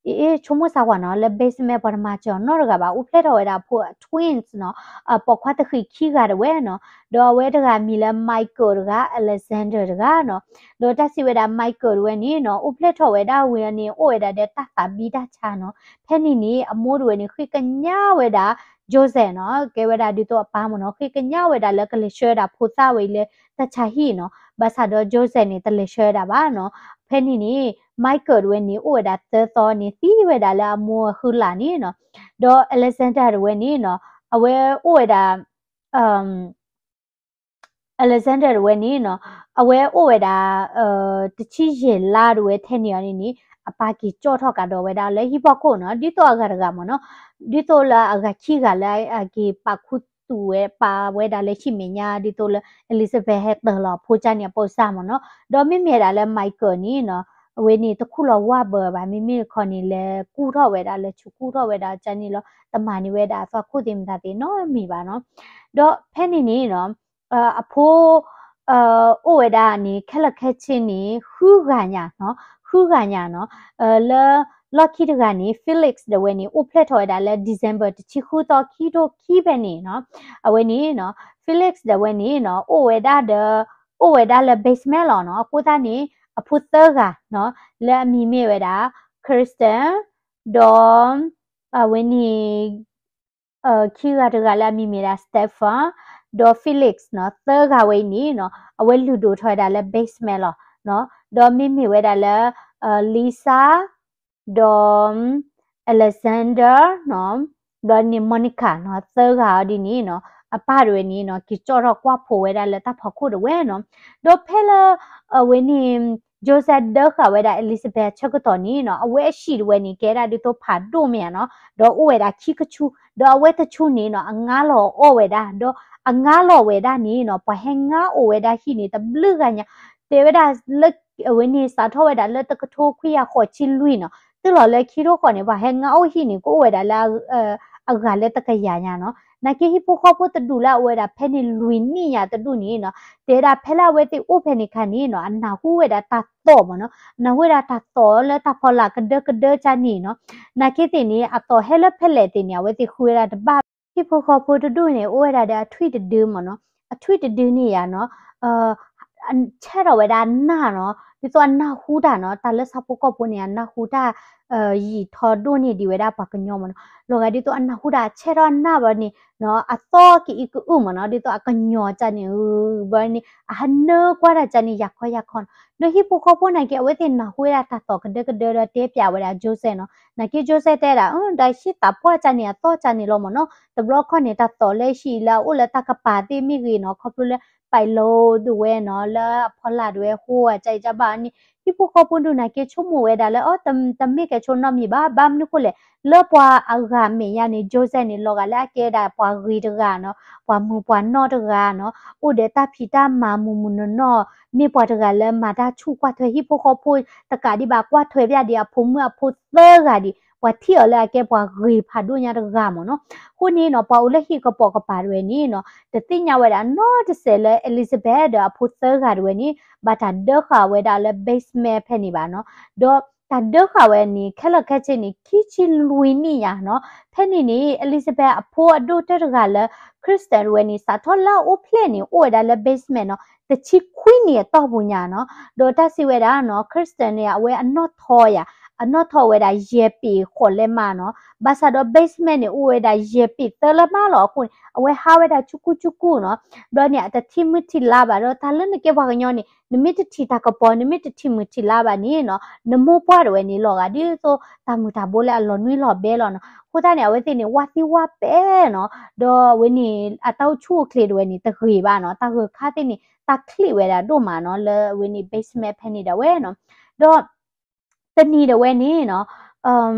အ့ ဆိကမိၣ်စၢ်ကွၢ်နီၤ လၢ basement ပှၤတမၤစၢၤအီၤနီတဂၤဘၣ် အိၣ်ဖျဲၣ်ထီၣ်ဝဲဒၣ်အဖိ twins နီၤ ပိာ်ခွါတဃံးခံဂၤတဝဲနီၤ ဒီးအဝဲတဂၤမံၤလၢ Michael တဂၤနီၤ ဒီးတၢ်စံးဝဲဒၣ် Michael တဝဲန့ၣ်နီၤ အိၣ်ဖျဲၣ်ထီၣ်ဝဲဒၣ်ဝံၤန့ၣ် အိၣ်ဝဲဒၣ်ဒီးတၢ်သးဘံၣ်တၢ်ဆါနီၤ ဖဲန့ၣ်န့ၣ် အမိၢ်တဝဲန့ၣ် ဃ့ကညးဝဲဒၣ် Joseph နီၤ ကဲဝဲဒၣ်ဒ်သိးအပၢ်မ့ၢ်နီၤ ဃ့ကညးဝဲဒၣ်လၢကလဲၤဆှၢဝဲဒၣ် ဖိသၣ်ဝဲအံၤလၢတၢ်ဆါဟံၣ်နီၤ ဘၣ်ဆၣ်ဒီး Joseph န့ၣ် တလဲၤဆှၢဝဲဒၣ်ဘၣ်နီၤ ဖဲန့ၣ်န့ၣ် Michael တဝဲန့ၣ် အိၣ်ဝဲဒၣ်သၢသီန့ၣ် သံဝဲဒၣ်လၢအမိၢ်အဃုလၢ်န့ၣ်နီၤ ဒီး Alexander တဝဲန့ၣ်နီၤ အဝဲအိၣ်ဝဲဒၣ် Alexander တဝဲန့ၣ်နီၤ အဝဲအိၣ်ဝဲဒၣ် တဆံယဲၢ်လါတဝဲထဲန့ၣ်အီၤန့ၣ်န့ၣ် အပၢ်က့ၤကၠီၣ်ထီၣ်ကဒီးဝဲဒၣ်လၢဟံၣ်ဖီခိၣ်နီၤ ဒ်သိးအဂၤတဂၤမ့ၢ်နီၤ ဒ်သိးလၢအဂၤခံဂၤလၢအက့ၤပာ်ခူသူၣ်ဝဲ ပာ်ဝဲဒၣ်လၢဟံၣ်မဲာ်ညါ ဒ်သိးလၢ Elizabeth ဟဲတၢၢ်လီၤအဖိကန့ၣ်အပိာ်စၢ်မ့ၢ်နီၤ ဒီးမ့မ့ၢ်ဒၣ်လၢ Michael န့ၣ်နီၤ အဝဲန့ၣ်တခူၣ်လီၤဝၢ်ဘၢဘၣ် မ့မ့ၢ်တခီန့ၣ် လဲၤကူၣ်ထီၣ်ဝဲဒၣ်လၢ ဆူကူၣ်ထီၣ်ဝဲဒၣ်ကန့ၣ်လီၤ တမၤန့ၢ်ဝဲဒၣ်အသွၣ်ခိၣ်သ့ၣ်မတၤသ့ၣ်နီတမံၤဘၣ်နီၤ ဒီးဖဲန့ၣ်န့ၣ်နီၤ အဖိ အိၣ်ဝဲဒၣ်န့ၣ် ခဲလၢာ်ခဲဆ့န့ၣ် ဃုဂၤညါနီၤ ဃုဂၤညါနီၤ လၢ လီၢ်ခံတဂၤန့ၣ် Felix ဒၣ်ဝဲန့ၣ် အိၣ်ဖျဲၣ်ထီၣ်ဝဲဒၣ်လၢ December တဆံဃုသီ ခံထိခံဖဲန့ၣ်နီၤ အဝဲန့ၣ်နီၤ Felix ဒၣ်ဝဲန့ၣ်နီၤ အိၣ်ဝဲဒၣ်ဒီး အိၣ်ဝဲဒၣ်လၢ basement လီၤနီၤ အဃိသတးန့ၣ် အဖိသၢဂၤနီၤ လၢအမံၤမ့ၢ်ဝဲဒၣ် Kristen ဒီး အဝဲန့ၣ် ခံဂၤတဂၤလၢအမံၤမ့ၢ်ဒၣ် Stefan ဒီး Felix နီၤ သၢဂၤဝဲအံၤန့ၣ်နီၤ အဝဲလုၢ်ဒိၣ်ထီၣ်ဝဲဒၣ်လၢ basement လီၤနီၤ ဒီးမ့မ့ၢ်ဝဲဒၣ်လၢ Lisa ဒီး Alexander နီၤ ဒီးန့ၣ် Monica နီၤ သၢဂၤအီၤဒ်န့ၣ်နီၤ အပၢ်တဝဲန့ၣ်နီၤ က့ၤကၠီၣ်ထီၣ်ကွၢ်ဖိဝဲဒၣ်လၢတၢ်ဖီခိၣ်တဝဲနီၤ. ဒီးဖဲလၢ အဝဲန့ၣ် Joseph ဒၢဃာ်ဝဲဒၣ် Elizabeth ဆၢကတီၢ်န့ၣ်နီၤ အဝဲအဟံၣ်တဝဲန့ၣ် ကဲဒၣ်ဒ်သိးဖးဒိၣ်မ့ၢ်ဧါနီၤ ဒီးအိၣ်ဝဲဒၣ်ခံကဆူ ဒီးအဝဲတဆူန့ၣ်နီၤ အငါလီၤအီၣ်ဝဲဒၣ် ဒီးအငါလီၤဝဲဒၣ်န့ၣ်နီၤ ပှၤဟဲငါအိၣ်ဝဲဒၣ်ဟံၣ်န့ၣ် တဘျုးဂၤညါ တဲဝဲဒၣ်လၢ အဝဲန့ၣ်စးထီၣ်ဝဲဒၣ်လၢတကထိခွံကယၤဃိးဆံလွံၢ်နီၤ တုၤလီၤလၢခံထိဃိးန့ၣ် ပှၤဟဲငါအိၣ်ဟံၣ်န့ၣ် ကအိၣ်ဝဲဒၣ်လၢ အဂၤလၢတကယၤညါနီၤ. နာ်က့ဟံၣ်ဖိဃီဖိတဒူၣ်လၢအအိၣ်ဝဲဒၣ်ဖဲန့ၣ်လွံၢ်နံၣ်ညါတဒူၣ်န့ၣ်နီၤ တဲဒၣ်ဖဲလၢအဝဲသ့ၣ်အိၣ်ဖဲန့ၣ်ခါန့ၣ်နီၤ အနၢ်ဟူဝဲဒၣ်တၢ်သီၣ်မ့ၢ်နီၤ အနၢ်ဟူဝဲဒၣ်တၢ်သီၣ်လၢတၢ်ဖီလာ်ကဒၢကဒၢကၢန့ၣ်နီၤ. နာ်က့သ့ၣ်န့ၣ် အသီၣ်ဟဲလၢဖဲလဲၣ်သ့ၣ်န့ၣ် အဝဲသ့ၣ်ဃုဝဲဒၣ်တဘၣ် ဟံၣ်ဖိဃီဖိတဒူၣ်န့ၣ် အိၣ်ဝဲဒၣ်ဒီးအထွံၣ်တဒုမ့ၢ်နီၤ အထွံၣ်တဒုန့ၣ်ယါနီၤ ဆဲထီၣ်ဝဲဒၣ်အနၢ်နီၤ ဒ်သိးအနၢ်ဟူတၢ်နီၤ တၢ်လၢဆၣ်ဖိကီၢ်ဖိန့ၣ် အနၢ်ဟူတၢ် ယံာ်ထီဒိၣ်န့ၢ်ဒံးဝဲဒၣ်ပှၤကညီမ့ၢ်နီၤ လီၤဂာ်ဒ်သိးအနၢ်ဟူတၢ်ဆဲထီၣ်အနၢ်ဘၣ်န့ၣ်နီၤ အသီၣ်ကအံၤကအုၣ်မ့ၢ်နီၤ ဒ်သိးအကညီၤကၢန့ၣ် ဘၣ်န့ၣ် အဟးနၢကွၢ်တၢ်ကၢန့ၣ် ယၤခီယၤခီနီၤ ဒီးဟံၣ်ဖိဃီဖိနာ်က့ အဝဲသ့ၣ်နၢ်ဟူဝဲဒၣ်တၢ်သီၣ်ကဒၢကဒၢဒီးတဲပျးဝဲဒၣ် Joseph နီၤ နာ်က့ Joseph တဲဒၣ် ဒီးဟံၣ်သးပှၢ်ကၢန့ၣ် အသီၣ်ကၢန့ၣ်လီၤမ့ၢ်နီၤ တဘျီခီန့ၣ် တၢ်သီၣ်လၢဟံၣ်လၢအအိၣ်လၢတၢ်ကပၤသ့ၣ်မ့ၢ်ဂ့ၤနီၤ ခီဖျိလၢ ပာ်လီၤဒၣ်ဝဲနီၤ လၢအဖီလာ်ဒၣ်ဝဲ ဟိအကၢအံၤကၢဘၣ်န့ၣ် ဟံၣ်ဖိဃီဖိဒူၣ်နာ်က့ဆိကမိၣ်ဝဲဒၣ်လၢ အီ တမ့ၢ်ကဲဆိနီတမံၤဘၣ် ဘၣ်မနုၤဃိလဲၣ် လၢပှၤအဂၤမဲာ်ညါန့ၣ် Joseph န့ၣ် လီၤဂာ်လၢအကဲဒၣ်ပှၤဂ့ၤတဂၤနီၤ ပှၤမုာ်ပှၤနီၢ်တဂၤနီၤ အိၣ်ဒီးတၢ်ဖံးတၢ်မၤမုၢ်မုၢ်နီၢ်နီၢ် မ့ၢ်ပှၤတဂၤလၢမၤတၢ်ဆူၣ်ကွၢ်ထွဲဟံၣ်ဖိဃီဖိတကးဒံးဘၣ် ကွၢ်ထွဲပျၢ်ဒံးအဖိမုၣ်အဖိသၢဂၤဒံး ပှၤထံၣ်အီၤလၢအကဲပှၤဂ့ၤဖးဒိၣ်ညါတဂၤမ့ၢ်နီၤ. အဃိန့ၣ်နီၤ ပှၤအိၣ်လၢဟံၣ်ကပိာ်ကပၤတဝဲန့ၣ်နီၤ တသ့ၣ်ညါဝဲဒၣ်နီတစဲးလၢ Elizabeth ဒီးအဖိသၢဂၤတဝဲန့ၣ် ဘၣ်တၢ်ဒၢဃာ်ဝဲဒၣ်လၢ basement ဖဲန့ၣ်ဘၣ်နီၤ. ဒီးတၢ်ဒၢဃာ်ဝဲန့ၣ် ခဲလၢာ်ခဲဆ့န့ၣ် ခံဆံလွံၢ်နံၣ်ညါနီၤ. ဖဲန့ၣ်န့ၣ် Elizabeth အဖိအဒိၣ်တၢၢ်တဂၤလၢ Kristen တဝဲန့ၣ် စးထီၣ်လၢအအိၣ်ဖျဲၣ်န့ၣ် အိၣ်ဝဲဒၣ်လၢ basement နီၤ တဆံခွံနံၣ်အတီၢ်ပူၤညါနီၤ. ဒီးတၢ်စံးဝဲဒၣ်နီၤ Kristen န့ၣ် အဝဲအနီၣ်ထီယၤ အနီၣ်ထီဝဲဒၣ်ယဲၢ်ပ့ၤဃိးလဲမးနီၤ. ဘၣ်ဆၣ်ဒီး basement န့ၣ် အိၣ်ဝဲဒၣ်ယဲၢ်ပ့ၤသၢလဲမးလီၤ. အဃိန့ၣ် အဝဲဟးဝဲဒၣ်ဆူကူဆူကူနီၤ. ဒီးန့ၣ် အတထံၣ်မုၢ်ထံၣ်လါဘၣ်ဒီး တၢ်လၢနကဲပှၤကညီန့ၣ် နမ့ၢ်တထံၣ်တၢ်ကပီၤ နမ့ၢ်တထံၣ်မုၢ်ထံၣ်လါဘၣ်န့ၣ်နီၤ နမိၢ်ပှၢ်တဝဲန့ၣ် လီၤဂာ်ဒ်သိးတၢ်မုၢ်တၢ်ဘိလၢအလီၤနွံလီၤဘဲလီၤနီၤ. အဃိသတးန့ၣ် အဝဲသ့ၣ်န့ၣ် ဝါသံဝါပဲာ်နီၤ. ဒီးအဝဲန့ၣ် အတၢ်အိၣ်ဆူၣ်အိၣ်ချ့တဝဲန့ၣ် တဂ့ၤဘၣ်နီၤ. တၢ်ဂၢၢ်ခါသ့ၣ်န့ၣ် တၢ်ချံးဝဲဒၣ်ဒိၣ်မးနီၤ လၢအဝဲန့ၣ် basement ဖဲန့ၣ်ဒၣ်ဝဲနီၤ. ဒီး တနံၤဒၣ်ဝဲန့ၣ်နီၤ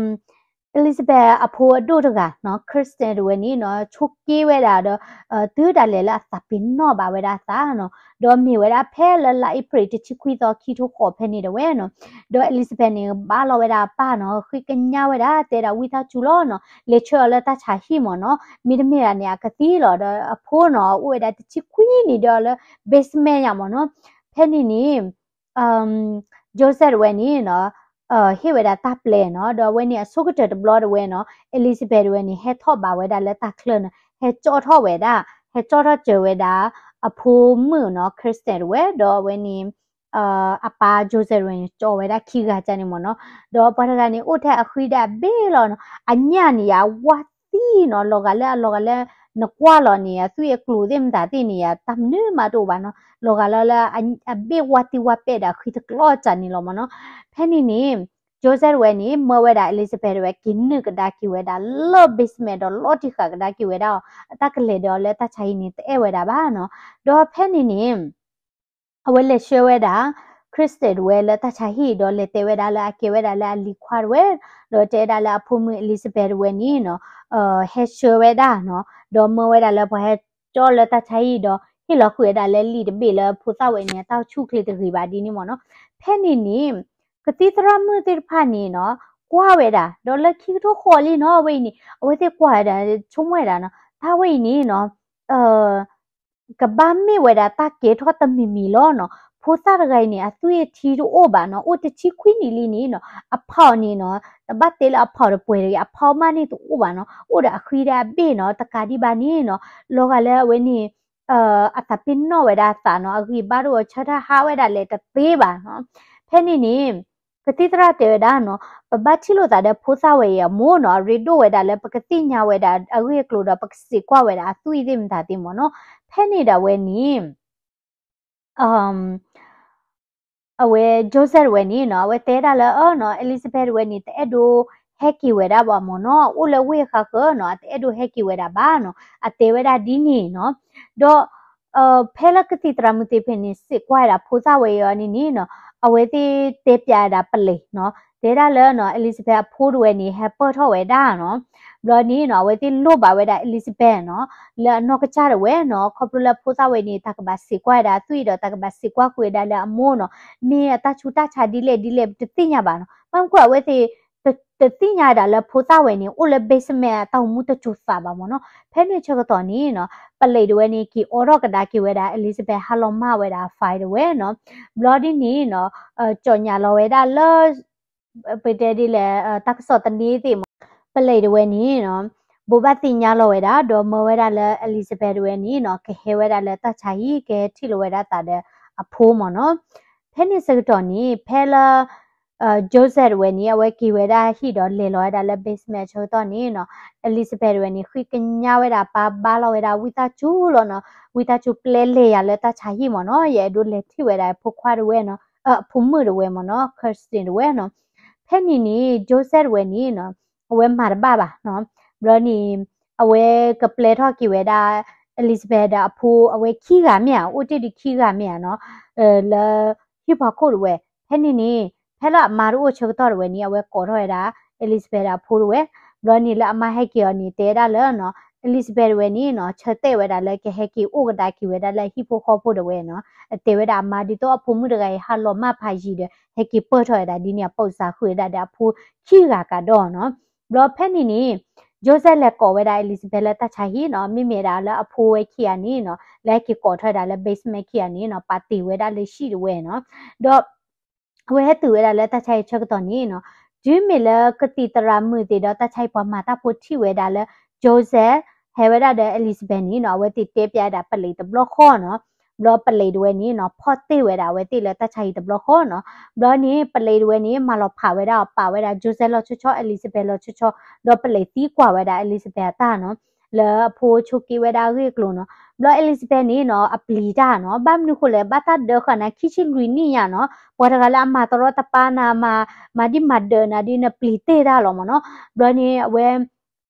Elizabeth အဖိအဒိၣ်တဂၤနီၤ Kristen တဝဲန့ၣ်နီၤ ဆိးက့ဝဲဒၣ်ဒီး တုၤဒၣ်လဲာ်လၢအသးပ့ၤနီၣ်ဘၣ်ဝဲဒၣ်အသးနီၤ. ဒီးမ့ၢ်ဝဲဒၣ်ဖဲလၢလါအ့ဖြ့ၣ်တဆံခွံသီ ခံထိဃိးဖဲန့ၣ်ဒၣ်ဝဲနီၤ. ဒီး Elizabeth န့ၣ် ဘါလီၤဝဲဒၣ်အပၢ်နီၤ ဃ့ကညးဝဲဒၣ် တဲဒၣ်ဝံသးစူၤလီၤနီၤ လဲၤဆှၢအီၤလၢတၢ်ဆါဟံၣ်မ့ၢ်နီၤ. မ့တမ့ၢ်ဒၣ်န့ၣ် အကသံလီၤ. ဒီးအဖိနီၤ အိၣ်ဝဲဒၣ်တဆံခွံနံၣ်ဒီးအီၤလၢ basement ယါမ့ၢ်နီၤ. ဖဲန့ၣ်န့ၣ် Joseph တဝဲန့ၣ်နီၤ ဟ့ၣ်ဝဲဒၣ်တၢ်ပျဲနီၤ. ဒီးအဝဲန့ၣ်အဆိကတၢၢ်တဘျီတဝဲနီၤ Elizabeth တဝဲန့ၣ် ဟဲထီၣ်ဘၣ်ဝဲဒၣ်လၢတၢ်ချၢနီၤ ဟဲကၠီထီၣ်ဝဲဒၣ် ဟဲကၠီထီၣ်စၢၤဝဲဒၣ် အဖိမုၣ်နီၤ Kristen တဝဲ ဒီးအဝဲန့ၣ် အပၢ် Joseph တဝဲန့ၣ် ကၠီဝဲဒၣ်ခံဂၤကၢန့ၣ်မ့ၢ်နီၤ. ဒီးပှၤတဂၤန့ၣ် အိၣ်ထဲအဃံဒီးအဘ့ၣ်လီၤနီၤ. အညၣ်န့ၣ်ယါ ဝါသံနီၤ လီၤဂာ်လၢအလီၤဂာ်လၢ နကွၢ်လီၤန့ၣ် အသွံၣ်အကျိၤသ့ၣ်မတၤသ့ၣ်န့ၣ် တၢ်မနုၤမးတအိၣ်ဘၣ်နီၤ. လီၤဂာ်လၢလၢ အဘ့ၣ်ဝါသံဝါပဲာ်ဒီးအဃံတကျီကၢန့ၣ်လီၤမ့ၢ်နီၤ. ဖဲန့ၣ်န့ၣ် Joseph တဝဲန့ၣ် မၢဝဲဒၣ် Elizabeth တဝဲ က့ၤနုာ်ကဒါက့ၤဝဲဒၣ်လၢ basement ဒီးလီၤတံၢ်ဃာ်ကဒါက့ၤဝဲဒၣ်အီၤ အတၢ်ကလဲၤဒီးအီၤလၢတၢ်ဆါဟံၣ်န့ၣ် တအဲၣ်ဝဲဒၣ်ဘၣ်နီၤ. ဒီးဖဲန့ၣ်န့ၣ် အဝဲလဲၤဆှၢဝဲဒၣ် Kristen တဝဲလၢတၢ်ဆါဟံၣ်ဒီးလဲၤတဲဝဲဒၣ်လၢအကဲဝဲဒၣ်လၢအလံၤခွါတဝဲ ဒီးတဲဝဲဒၣ်လၢအဖိမုၣ် Elizabeth တဝဲန့ၣ်နီၤ ဟဲဆှၢဝဲဒၣ်နီၤ ဒီးမၢဝဲဒၣ်လၢပှၤဟဲကၠီလၢတၢ်ဆါဟံၣ်ဒီး ဟ့ၣ်လီၤဃုာ်ဝဲဒၣ်လၢလံာ်တဘ့ၣ်လၢဖိသၣ်ဝဲန့ၣ် အတၢ်အိၣ်ဆူၣ်အိၣ်ချ့တဂ့ၤဘၣ်ဒ်န့ၣ်မ့ၢ်နီၤ. ဖဲန့ၣ်န့ၣ် ကသံၣ်သရၣ်မုၣ်သ့ၣ်တဖၣ်န့ၣ်နီၤ ကွၢ်ဝဲဒၣ် ဒီးလၢခံကထိဃိးလံနီၤ အဝဲအံၤန့ၣ် အဝဲသ့ၣ်ကွၢ်ဝဲဒၣ် ဆိကမိၣ်ဝဲဒၣ်နီၤ တၢ်ဝဲအံၤန့ၣ်နီၤ ကဘၣ်မ့ၢ်ဝဲဒၣ်တၢ်ကဲထီၣ်တမံၤမံၤလီၤနီၤ. ဖိသၣ်တဂၤအံၤန့ၣ် အသွံၣ်အထံတအိၣ်ဘၣ်နီၤ အိၣ်တဆံခွံနံၣ်လံန့ၣ်နီၤ အဖီန့ၣ်နီၤ တဘၣ်တဲလၢအဖီတပှဲၤတဂ့ၤ အဖီမးန့ၣ်တအိၣ်ဘၣ်နီၤ အိၣ်ဒီးအဃံဒီးအဘ့ၣ်နီၤ တကးဒံးဘၣ်န့ၣ်နီၤ လီၤဂာ်လၢအဝဲန့ၣ် အသးပ့ၤနီၣ်ဝဲဒၣ်အသးနီၤ အဂံၢ်ဘါတအိၣ် ဆၢထၢၣ်ဟးဝဲဒၣ်လဲၣ်တသ့ဘၣ်နီၤ. ဖဲန့ၣ်န့ၣ် ကသံၣ်သရၣ်တဲဝဲဒၣ်နီၤ ပဘၣ်ထံၣ်လိာ်သးဒီးဖိသၣ်ဝဲအံၤအမိၢ်နီၤ အရ့ဒိၣ်ဝဲဒၣ်လၢပကသ့ၣ်ညါဝဲဒၣ်အဂ့ၢ်အကျိၤဒီး ပကစံးကွၢ်ဝဲဒၣ်အသွံၣ်သ့ၣ်မတၤသ့ၣ်မ့ၢ်နီၤ. ဖဲန့ၣ်ဒၣ်ဝဲန့ၣ် အဝဲ Joseph တဝဲန့ၣ်နီၤ အဝဲတဲဒၣ်လၢ အၢနီၤ Elizabeth တဝဲန့ၣ် တအဲၣ်ဒိး ဟဲက့ၤဝဲဒၣ်ဘၣ်မ့ၢ်နီၤ, အအိၣ်လၢဝ့ၢ်ဃါဃၢၤနီၤ, အတအဲၣ်ဒိးဟဲက့ၤဝဲဒၣ်ဘၣ်နီၤ, အတဲဝဲဒၣ်ဒ်န့ၣ်နီၤ. ဒီး ဖဲလၢကသံၣ်သရၣ်မုၣ်သ့ၣ်တဖၣ်န့ၣ် စံးကွၢ်ဝဲဒၣ်ဖိသၣ်ဝဲအံၤအီၤန့ၣ်နီၤ, အဝဲသ့ၣ်တဲပၠးဝဲဒၣ်ပလံးနီၤ, တဲဒၣ်လၢနီၤ Elizabeth အဖိတဝဲန့ၣ် ဟဲပၢၢ်ထီၣ်ဝဲဒၣ်နီၤ. ဘျီန့ၣ်နီၤ အဝဲသ့ၣ်လိၣ်ဘၣ်ဝဲဒၣ် Elizabeth နီၤ, လၢအနီၢ်ကစၢ်တဝဲနီၤ, ခီဖျိလၢဖိသၣ်ဝဲန့ၣ် တၢ်ကဘၣ်စံးကွၢ်ဝဲဒၣ်အသွံၣ်ဒီး တၢ်ကဘၣ်စံးကွၢ်ကွံာ်ဝဲဒၣ်လၢအမိၢ်နီၤ, မ့ၢ်အတၢ်ဆူးတၢ်ဆါဒ်လဲၣ်ဒ်လဲၣ် တသ့ၣ်ညါဘၣ်နီၤ. ဘၣ်မနုၤအဃိအဝဲသ့ၣ် တသ့ၣ်ညါဒၣ်လၢဖိသၣ်ဝဲန့ၣ် အိၣ်လၢ basement အတၢ်အိၣ်မူတစိၤသးဘၣ်မ့ၢ်နီၤ. ဖဲန့ၣ်ဆၢကတီၢ်န့ၣ်နီၤ ပလံးတဝဲန့ၣ် က့ၤအိးထီၣ်ကဒါက့ၤဝဲဒၣ် Elizabeth ဟးလီၤမၢ်ဝဲဒၣ်အ file တဝဲနီၤ. ဘျီဒ်န့ၣ်နီၤ ကၠီၣ်ညါလီၤဝဲဒၣ်လၢ ပတဲဒ်လဲၣ် တၢ်ကစီၣ်သန့သ့ၣ်မ့ၢ် ပလံးတဝဲန့ၣ်နီၤ ဘိးဘၣ်သ့ၣ်ညါလီၤဝဲဒၣ် ဒီးမၢဝဲဒၣ်လၢ Elizabeth တဝဲန့ၣ်နီၤ ကဟဲဝဲဒၣ်လၢတၢ်ဆါဟံၣ် ကဟဲထံၣ်လိာ်ဝဲဒၣ်သးဒီးအဖိမ့ၢ်နီၤ. ဖဲန့ၣ်ဆၢကတီၢ်န့ၣ် ဖဲလၢ Joseph တဝဲန့ၣ် အဝဲက့ၤဝဲဒၣ်ဟံၣ်ဒီးလဲၤလီၤဝဲဒၣ်လၢ basement ဆၢကတီၢ်န့ၣ်နီၤ Elizabeth တဝဲန့ၣ် ဃ့ကညးဝဲဒၣ်ပၢ် ဘါလီၤဝဲဒၣ်ဝံသးစူၤလီၤနီၤ, ဝံသးစူၤပျဲလဲၤယၤလၢတၢ်ဆါဟံၣ်မ့ၢ်နီၤ, ယအဲၣ်ဒိးလဲၤထံၣ်ဝဲဒၣ်ဖိခွါတဝဲနီၤ, အဖိမုၣ်တဝဲမ့ၢ်နီၤ, Kirsten တဝဲနီၤ. ဖဲန့ၣ်န့ၣ် Joseph တဝဲန့ၣ်နီၤ အဝဲမၤတဘၣ်ဘၣ်နီၤ. ဘျီန့ၣ် အဝဲကပျဲထီၣ်က့ၤဝဲဒၣ် Elizabeth ဒီးအဖိ အဝဲခံဂၤမ့ၢ်ဧါ, အိၣ်တ့ၢ်ဒံးခံဂၤမ့ၢ်ဧါနီၤ, လၢဟံၣ်ဖီခိၣ်တဝဲ. ဖဲန့ၣ်န့ၣ် ဖဲလၢအမါတအိၣ်ဆၢကတီၢ်တဝဲန့ၣ် အဝဲကိးထီၣ်ဝဲဒၣ် Elizabeth ဒီးအဖိတဝဲ. ဘျီန့ၣ်လၢအမါဟဲက့ၤအီၤန့ၣ် တဲဝဲဒၣ်လၢနီၤ Elizabeth တဝဲန့ၣ်နီၤ ဆၢတဲာ်ဝဲဒၣ်လၢကဟဲက့ၤအိၣ်ကဒါက့ၤဝဲဒၣ်လၢအဟံၣ်ဖိဃီဖိတဝဲနီၤ, အတဲဝဲဒၣ်အမါ ဒ်သိးအဖိမုၣ်တဂၤအံၤ ဟးလီၤမၢ်ဖးယံၤဒီး ဟဲက့ၤပၢၢ်ထီၣ်ဝဲဒၣ်ဒ်န့ၣ် အပိာ်စၢ်ဃုာ်ဝဲဒၣ်ဒီးအဖိခံဂၤကဒီးနီၤ. ဘျီဖဲန့ၣ်န့ၣ် Joseph လဲၤကိးဝဲဒၣ် Elizabeth လၢတၢ်ဆါဟံၣ်နီၤ, မ့မ့ၢ်ဒၣ်လၢအဖိဝဲခံဂၤန့ၣ်နီၤ လၢဟဲက့ၤကိးထီၣ်ဝဲဒၣ်လၢ basement ခံဂၤန့ၣ်နီၤ ပာ်တ့ၢ်ဝဲဒၣ်လၢဟံၣ်တဝဲနီၤ. ဒီး အဝဲဟဲတုၤဝဲဒၣ်လၢတၢ်ဆါဟံၣ်ဆၢကတီၢ်န့ၣ်နီၤ, တုၤမ့ၢ်လၢကသံၣ်သရၣ်မုၣ်သ့ၣ်ဒီးတၢ်ဆါဟံၣ်ပှၤမၤတၢ်ဖိထံၣ်ဝဲဒၣ်လၢ Joseph ဟဲဝဲဒၣ်ဒီး Elizabeth န့ၣ်နီၤ, အဝဲသ့ၣ်တဲပၠးဝဲဒၣ်ပလံးတဘျီဃီနီၤ. ဘျီပလံးတဝဲန့ၣ်နီၤ ဖီၣ်တ့ၢ်ဝဲဒၣ်အဝဲသ့ၣ်လၢတၢ်ဆါဟံၣ်တဘျီဃီနီၤ. ဘျီန့ၣ် ပလံးတဝဲန့ၣ် မၤလီၤဖးဝဲဒၣ်အီၤ ပာ်ဝဲဒၣ် Joseph လီၤဆီဆီ Elizabeth လီၤဆီဆီ, ဒီးပလံးသံကွၢ်ဝဲဒၣ် Elizabeth အတၢ်နီၤ လၢအဖိဆိးက့ဝဲဒၣ်အဂ့ၢ်အကျိၤနီၤ. ဘျီ Elizabeth န့ၣ်နီၤ အပျံၤတၢ်နီၤ, ဘၣ်မနုၤဃိလဲၣ် ဘၣ်တၢ်ဒၢဃာ်နၤခံဆံလွံၢ်နံၣ်ညါနီၤ, ပှၤတဂၤလၢအမၤတရီတပါနၤ မၤ မၤဒ်မၤဒၢးနၤဒ် နပျံၤတ့ၢ်တၢ်လီၤမ့ၢ်နီၤ. ဘျီန့ၣ် အဝဲ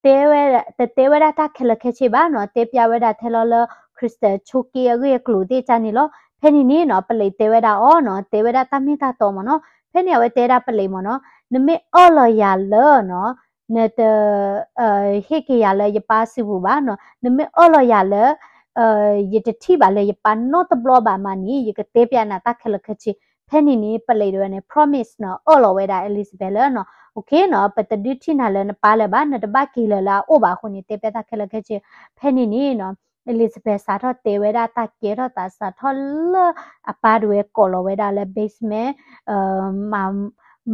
တဲဝဲ တတဲဝဲဒၣ်တၢ်ခဲလၢာ်ခဲဆ့ဘၣ်နီၤ, တဲပၠးဝဲဒၣ်ထဲလီၤလၢ Kristen ဆိးက့အဂ့ၢ်အကျိၤသ့ၣ်တဖၣ်န့ၣ်လီၤ. ဖဲန့ၣ်န့ၣ်နီၤ ပလံးတဲဝဲဒၣ်အီၤနီၤ, တဲဝဲဒၣ်တၢ်မ့ၢ်တၢ်တီမ့ၢ်နီၤ. ဖဲန့ၣ်အဝဲတဲဒၣ်ပလံးမ့ၢ်နီၤ, နမ့ၢ်အၢၣ်လီၤယၤလၢနီၤ နတ ဟ့ၣ်က့ၤယၤလၢယပၢ်စုပူၤဘၣ်နီၤ, နမ့ၢ်အၢၣ်လီၤယၤလၢ ယတထံၣ်ဘၣ်လၢယပၢ်နီတဘျီဘၣ်မးန့ၣ် ယကတဲပၠးနၤတၢ်ခဲလၢာ်ခဲဆ့. ဖဲန့ၣ်န့ၣ် ပလံးတဝဲန့ၣ် promise နီၤ, အၢၣ်လီၤဝဲဒၣ် Elizabeth လၢနီၤ, OK နီၤ, ပတဒုးထံၣ်နၤလၢနပၢ်လၢၤဘၣ်, နတဘၣ်က့ၤလၢၤလၢအအိၣ်ဘၣ်အဃိန့ၣ် တဲပၠးတၢ်ခဲလၢာ်ခဲဆ့. ဖဲန့ၣ်န့ၣ်နီၤ Elizabeth စးထီၣ်တဲဝဲဒၣ်တၢ်ကဲထီၣ်သး စးထီၣ်လၢအပၢ်တဝဲကိးလီၤဝဲဒၣ်လၢ basement မၤ